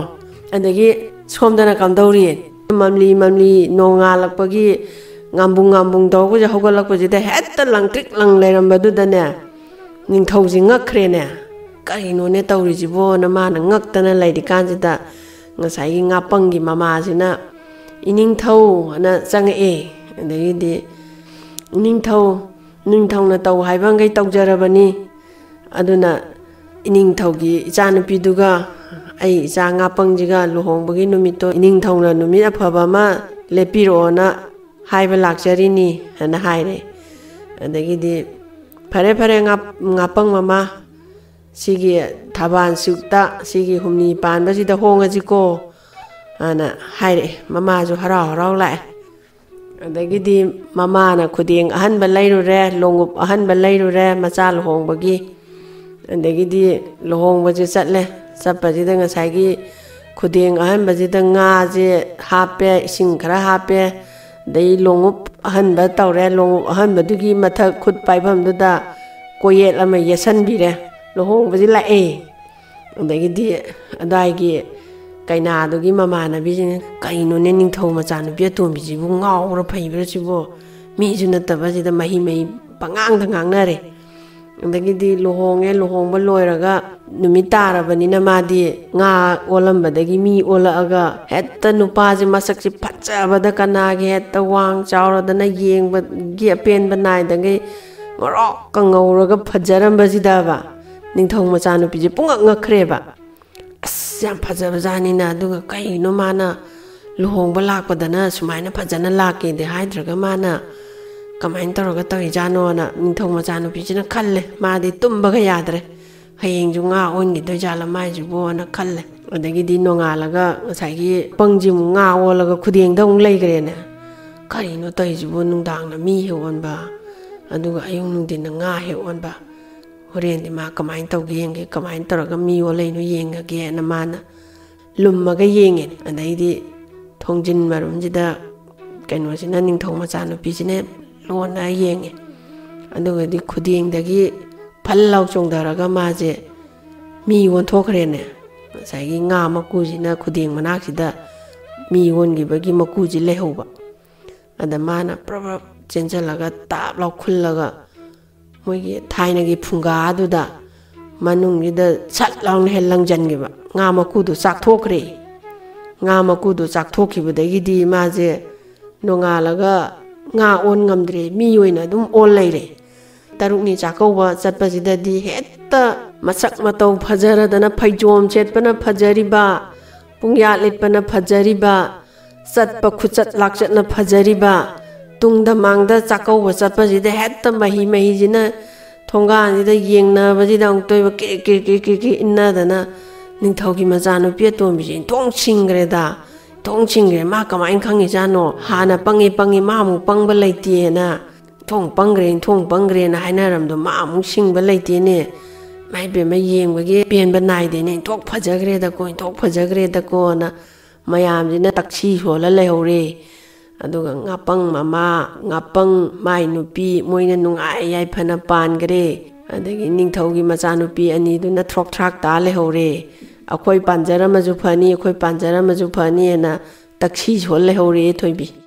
ꯑꯗꯒꯤ ꯁꯣꯝꯗꯅ ꯀꯝꯗꯧꯔꯤ? ꯃꯝꯂꯤ ꯃꯝꯂꯤ ꯅꯣꯡꯉꯥꯜꯂꯛꯄꯒꯤ ꯉꯥꯝꯕꯨꯡ ꯉꯥꯝꯕꯨꯡ ꯇꯧꯕꯁꯦ, ꯍꯧꯒꯠꯂꯛꯄꯁꯤꯗ ꯍꯦꯛꯇ ꯂꯪꯇ꯭ꯔꯤꯛ ꯂꯪ ꯂꯩꯔꯝꯕꯗꯨꯗꯅꯦ, ꯅꯤꯡꯊꯧꯁꯦ ꯉꯛꯈ꯭ꯔꯦꯅꯦ꯫ "ꯀꯔꯤꯅꯣꯅꯦ ꯇꯧꯔꯤꯁꯤꯕꯣꯅ" ꯃꯥꯅ ꯉꯛꯇꯅ ꯂꯩꯔꯤꯀꯥꯟꯁꯤꯗ, ꯉꯁꯥꯏꯒꯤ ꯉꯥꯄꯪꯒꯤ ꯃꯃꯥꯁꯤꯅ "ꯏꯅꯤꯡꯊꯧ" ꯑꯅ ꯆꯪꯉꯛꯑꯦ꯫ ꯑꯗꯒꯤꯗꯤ "ꯏꯅꯤꯡꯊꯧ, ꯅꯤꯡꯊꯧꯅ ꯇꯧ ꯍꯥꯏꯕꯈꯩ ꯇꯧꯖꯔꯕꯅꯤ, ꯑꯗꯨꯅ ꯏꯅꯤꯡꯊꯧꯒꯤ ꯏꯆꯥꯅꯨꯄꯤꯗꯨꯒ ꯑꯩ ꯏꯆꯥ ꯉꯥꯄꯪꯁꯤꯒ ꯂꯨꯍꯣꯡꯕꯒꯤ ꯅꯨꯃꯤꯠꯇꯣ ꯏꯅꯤꯡꯊꯧꯅ ꯅꯨꯃꯤꯠ ꯑꯐꯕ ꯑꯃ ꯂꯦꯞꯄꯤꯔꯛꯑꯣꯅ ꯍꯥꯏꯕ ꯂꯥꯛꯆꯔꯤꯅꯤ" ꯍꯥꯏꯅ ꯍꯥꯏꯔꯦ꯫ ꯑꯗꯒꯤꯗꯤ "ꯐꯔꯦ, ꯐꯔꯦ, ꯉꯥ-, ꯉꯥꯄꯪ ꯃꯃꯥ, ꯁꯤꯒꯤ ꯊꯕꯥꯜ ꯆꯨꯛꯇ, ꯁꯤꯒꯤ ꯍꯨꯝꯅꯤ ꯄꯥꯟꯕꯁꯤꯗ ꯍꯣꯡꯉꯁꯤꯀꯣ" ꯑꯅ ꯍꯥꯏꯔꯛꯑꯦ꯫ ꯃꯃꯥꯁꯨ ꯍꯔꯥꯎ ꯍꯔꯥꯎ ꯂꯥꯛꯑꯦ꯫ ꯑꯗꯒꯤꯗꯤ ꯃꯃꯥꯅ ꯈꯨꯗꯦꯡ ꯑꯍꯟꯕ ꯂꯩꯔꯨꯔꯦ, ꯂꯣꯡꯎꯞ ꯑꯍꯟꯕ ꯂꯩꯔꯨꯔꯦ ꯃꯆꯥ ꯂꯨꯍꯣꯡꯕꯒꯤ꯫ ꯑꯗꯒꯤꯗꯤ ꯂꯨꯍꯣꯡꯕꯁꯦ ꯆꯠꯂꯦ꯫ ꯆꯠꯄꯁꯤꯗ ꯉꯁꯥꯏꯒꯤ ꯈꯨꯗꯦꯡ ꯑꯍꯟꯕꯁꯤꯗ ꯉꯥꯁꯦ ꯍꯥꯞꯄꯦ, ꯏꯁꯤꯡ ꯈꯔ ꯍꯥꯞꯄꯦ, ꯑꯗꯩ ꯂꯣꯡꯎꯞ ꯑꯍꯟꯕ ꯇꯧꯔꯦ꯫ ꯂꯣꯡꯎꯞ ꯑꯍꯟꯕꯗꯨꯒꯤ ꯃꯊꯛ ꯈꯨꯠ ꯄꯥꯏꯐꯝꯗꯨꯗ ꯀꯣꯌꯦꯠ ꯑꯃ ꯌꯦꯠꯁꯟꯕꯤꯔꯦ꯫ ꯂꯨꯍꯣꯡꯕꯁꯦ ꯂꯥꯛꯑꯦ꯫ ꯑꯗꯒꯤꯗꯤ ꯑꯗꯥꯏꯒꯤ ꯀꯩꯅꯥꯗꯨꯒꯤ ꯃꯃꯥꯟꯅꯕꯤꯁꯤꯡꯅ, "ꯀꯩꯅꯣꯅꯦ, ꯅꯤꯡꯊꯧ ꯃꯆꯥꯅꯨꯄꯤ ꯑꯇꯣꯝꯕꯤꯁꯤꯕꯨ ꯉꯥꯎꯕ꯭ꯔꯥ ꯐꯩꯕ꯭ꯔꯥ ꯁꯤꯕꯣ? ꯃꯤꯁꯨ ꯅꯠꯇꯕꯁꯤꯗ ꯃꯍꯤ ꯃꯍꯤ ꯄꯉꯥꯡꯗ ꯉꯥꯡꯅꯔꯦ"꯫ ꯑꯗꯒꯤꯗꯤ ꯂꯨꯍꯣꯡꯉꯦ꯫ ꯂꯨꯍꯣꯡꯕ ꯂꯣꯏꯔꯒ ꯅꯨꯃꯤꯠ ꯇꯥꯔꯕꯅꯤꯅ ꯃꯥꯗꯤ ꯉꯥ ꯑꯣꯜꯂꯝꯕꯗꯒꯤ ꯃꯤ ꯑꯣꯜꯂꯛꯑꯒ, ꯍꯦꯛꯇ ꯅꯨꯄꯥꯁꯦ ꯃꯁꯛꯁꯦ ꯐꯖꯕꯗ, ꯀꯅꯥꯒꯤ ꯍꯦꯛꯇ ꯋꯥꯡ ꯆꯥꯎꯔꯗꯅ ꯌꯦꯡꯕꯒꯤ ꯑꯄꯦꯟꯕ ꯅꯥꯏꯗꯉꯩ ꯉꯧꯔꯣꯛꯀ ꯉꯧꯔꯒ ꯐꯖꯔꯝꯕꯁꯤꯗꯕ ꯅꯤꯡꯊꯧ ꯃꯆꯥꯅꯨꯄꯤꯁꯦ ꯄꯨꯡꯉꯛ ꯉꯛꯈ꯭ꯔꯦꯕ꯫ "ꯑꯁ, ꯌꯥꯝ ꯐꯖꯕꯖꯥꯠꯅꯤꯅ, ꯑꯗꯨꯒ ꯀꯩꯅꯣ ꯃꯥꯅ ꯂꯨꯍꯣꯡꯕ ꯂꯥꯛꯄꯗꯅ ꯁꯨꯃꯥꯏꯅ ꯐꯖꯅ ꯂꯥꯛꯀꯦꯗꯤ ꯍꯥꯏꯗ꯭ꯔꯒ ꯃꯥꯅ ꯀꯃꯥꯏꯅ ꯇꯧꯔꯒ ꯇꯧꯔꯤꯖꯥꯠꯅꯣꯅ" ꯅꯤꯡꯊꯧ ꯃꯆꯥꯅꯨꯄꯤꯁꯤꯅ ꯈꯜꯂꯦ꯫ ꯃꯥꯗꯤ ꯇꯨꯝꯕꯒ ꯌꯥꯗ꯭ꯔꯦ꯫ "ꯍꯌꯦꯡꯁꯨ ꯉꯥ ꯑꯣꯟꯈꯤꯗꯣꯏ ꯖꯥꯠꯂ ꯃꯥꯏꯁꯤꯕꯣꯅ" ꯈꯜꯂꯦ꯫ ꯑꯗꯒꯤꯗꯤ ꯅꯣꯡꯉꯥꯜꯂꯒ ꯉꯁꯥꯏꯒꯤ ꯄꯪꯁꯤ ꯑꯃꯨꯛ ꯉꯥ ꯑꯣꯜꯂꯒ ꯈꯨꯗꯦꯡꯗ ꯑꯃꯨꯛ ꯂꯩꯈ꯭ꯔꯦꯅꯦ꯫ "ꯀꯔꯤꯅꯣ ꯇꯧꯔꯤꯁꯤꯕꯨ? ꯅꯨꯡꯗꯥꯡꯅ ꯃꯤ ꯍꯦꯛ ꯑꯣꯟꯕ, ꯑꯗꯨꯒ ꯑꯌꯨꯛ ꯅꯨꯡꯊꯤꯟꯅ ꯉꯥ ꯍꯦꯛ ꯑꯣꯟꯕ꯫ ꯍꯣꯔꯦꯟꯗꯤ ꯃꯥ ꯀꯃꯥꯏꯅ ꯇꯧꯒꯦ ꯌꯦꯡꯒꯦ, ꯀꯃꯥꯏꯅ ꯇꯧꯔꯒ ꯃꯤ ꯑꯣꯜꯂꯛꯏꯅꯣ ꯌꯦꯡꯉꯒꯦꯅ" ꯃꯥꯅ ꯂꯨꯝꯃꯒ ꯌꯦꯡꯉꯦ꯫ ꯑꯗꯩꯗꯤ ꯊꯣꯡꯖꯤꯟ ꯃꯔꯨꯝꯁꯤꯗ ꯀꯩꯅꯣꯁꯤꯅ, ꯅꯤꯡꯊꯧ ꯃꯆꯥꯅꯨꯄꯤꯁꯤꯅ ꯂꯣꯟꯅ ꯌꯦꯡꯉꯦ꯫ ꯑꯗꯨꯒꯗꯤ ꯈꯨꯗꯦꯡꯗꯒꯤ ꯐꯜ ꯂꯥꯎ ꯆꯣꯡꯊꯔꯒ ꯃꯥꯁꯦ ꯃꯤ ꯑꯣꯟꯊꯣꯛꯈ꯭ꯔꯦꯅꯦ꯫ ꯉꯁꯥꯏꯒꯤ ꯉꯥ ꯃꯀꯨꯁꯤꯅ ꯈꯨꯗꯦꯡ ꯃꯅꯥꯛꯁꯤꯗ ꯃꯤ ꯑꯣꯟꯈꯤꯕꯒꯤ ꯃꯀꯨꯁꯤ ꯂꯩꯍꯧꯕ꯫ ꯑꯗ ꯃꯥꯅ ꯄ꯭ꯔꯞ ꯄ꯭ꯔꯞ ꯆꯦꯟꯁꯤꯜꯂꯒ ꯇꯥꯞ ꯂꯥꯎ ꯈꯨꯜꯂꯒ, ꯃꯣꯏꯒꯤ ꯊꯥꯏꯅꯒꯤ ꯐꯨꯡꯒꯥꯗꯨꯗ ꯃꯅꯨꯡꯁꯤꯗ ꯁꯠ ꯂꯥꯎꯅ ꯍꯦꯛ ꯂꯪꯁꯤꯟꯈꯤꯕ꯫ ꯉꯥ ꯃꯀꯨꯗꯣ ꯆꯥꯛꯊꯣꯛꯈ꯭ꯔꯦ꯫ ꯉꯥ ꯃꯀꯨꯗꯣ ꯆꯥꯛꯊꯣꯛꯈꯤꯕꯗꯒꯤꯗꯤ ꯃꯥꯁꯦ ꯅꯣꯡꯉꯥꯜꯂꯒ ꯉꯥ ꯑꯣꯟ ꯉꯝꯗ꯭ꯔꯦ, ꯃꯤ ꯑꯣꯏꯅ ꯑꯗꯨꯝ ꯑꯣꯟ ꯂꯩꯔꯦ꯫ ꯇꯔꯨꯛꯅꯤ ꯆꯥꯛꯀꯧꯕ ꯆꯠꯄꯁꯤꯗꯗꯤ ꯍꯦꯛꯇ ꯃꯁꯛ ꯃꯇꯧ ꯐꯖꯔꯗꯅ, ꯐꯩꯖꯣꯝ ꯁꯦꯠꯄꯅ ꯐꯖꯔꯤꯕ, ꯄꯨꯡꯌꯥꯠ ꯂꯤꯠꯄꯅ ꯐꯖꯔꯤꯕ, ꯆꯠꯄ ꯈꯨꯆꯠ ꯂꯥꯛꯆꯠꯅ ꯐꯖꯔꯤꯕ, ꯇꯨꯡꯗ ꯃꯥꯡꯗ ꯆꯥꯛꯀꯧꯕ ꯆꯠꯄꯁꯤꯗ ꯍꯦꯛꯇ ꯃꯍꯤ ꯃꯍꯤꯁꯤꯅ ꯊꯣꯡꯒꯥꯟꯁꯤꯗ ꯌꯦꯡꯅꯕꯁꯤꯗ ꯑꯃꯨꯛꯇꯣꯏꯕ ꯀ꯭ꯔꯤꯛ ꯀ꯭ꯔꯤꯛ ꯀ꯭ꯔꯤꯛ ꯀ꯭ꯔꯤꯛ ꯀ꯭ꯔꯤꯛ ꯏꯟꯅꯗꯅ, ꯅꯤꯡꯊꯧꯒꯤ ꯃꯆꯥꯅꯨꯄꯤ ꯑꯇꯣꯝꯕꯤꯁꯦ ꯏꯟꯊꯣꯡ ꯁꯤꯡꯈ꯭ꯔꯦꯗ꯫ ꯊꯣꯡ ꯁꯤꯡꯈ꯭ꯔꯦ, ꯃꯥ ꯀꯃꯥꯏꯅ ꯈꯪꯉꯤꯖꯥꯠꯅꯣ? ꯍꯥꯟꯅ ꯄꯪꯉꯤ ꯄꯪꯉꯤ, ꯃꯥ ꯑꯃꯨꯛ ꯄꯪꯕ ꯂꯩꯇꯦꯅ, ꯊꯣꯡ ꯄꯪꯈ꯭ꯔꯦ, ꯊꯣꯡ ꯄꯪꯈ꯭ꯔꯦꯅ ꯍꯥꯏꯅꯔꯝꯗꯣ, ꯃꯥ ꯑꯃꯨꯛ ꯁꯤꯡꯕ ꯂꯩꯇꯦꯅꯦ꯫ ꯃꯥꯏ ꯄꯦꯝꯃ, ꯌꯦꯡꯕꯒꯤ ꯄꯦꯟꯕ ꯅꯥꯏꯗꯦꯅꯦ꯫ ꯏꯟꯊꯣꯛ ꯐꯖꯈ꯭ꯔꯦꯗꯀꯣ, ꯏꯟꯊꯣꯛ ꯐꯖꯈ꯭ꯔꯦꯗꯀꯣꯅ ꯃꯌꯥꯝꯁꯤꯅ ꯇꯛꯁꯤ ꯁꯣꯜꯂ ꯂꯩꯍꯧꯔꯦ꯫ ꯑꯗꯨꯒ ꯉꯥꯄꯪ ꯃꯃꯥ, ꯉꯥꯄꯪ ꯃꯥꯏ ꯅꯨꯄꯤ, ꯃꯣꯏꯅ ꯅꯨꯡꯉꯥꯏ ꯌꯥꯏꯐꯅ ꯄꯥꯟꯈ꯭ꯔꯦ꯫ ꯑꯗꯒꯤ ꯅꯤꯡꯊꯧꯒꯤ ꯃꯆꯥꯅꯨꯄꯤ ꯑꯅꯤꯗꯨꯅ ꯊ꯭ꯔꯣꯛ ꯊ꯭ꯔꯥꯛ ꯇꯥ ꯂꯩꯍꯧꯔꯦ꯫ ꯑꯩꯈꯣꯏ ꯄꯥꯟꯖꯔꯝꯃꯁꯨ ꯐꯅꯤ, ꯑꯩꯈꯣꯏ ꯄꯥꯟꯖꯔꯝꯃꯁꯨ ꯐꯅꯤꯅ ꯇꯛꯁꯤ ꯁꯣꯜ ꯂꯩꯍꯧꯔꯦ ꯊꯣꯏꯕꯤ꯫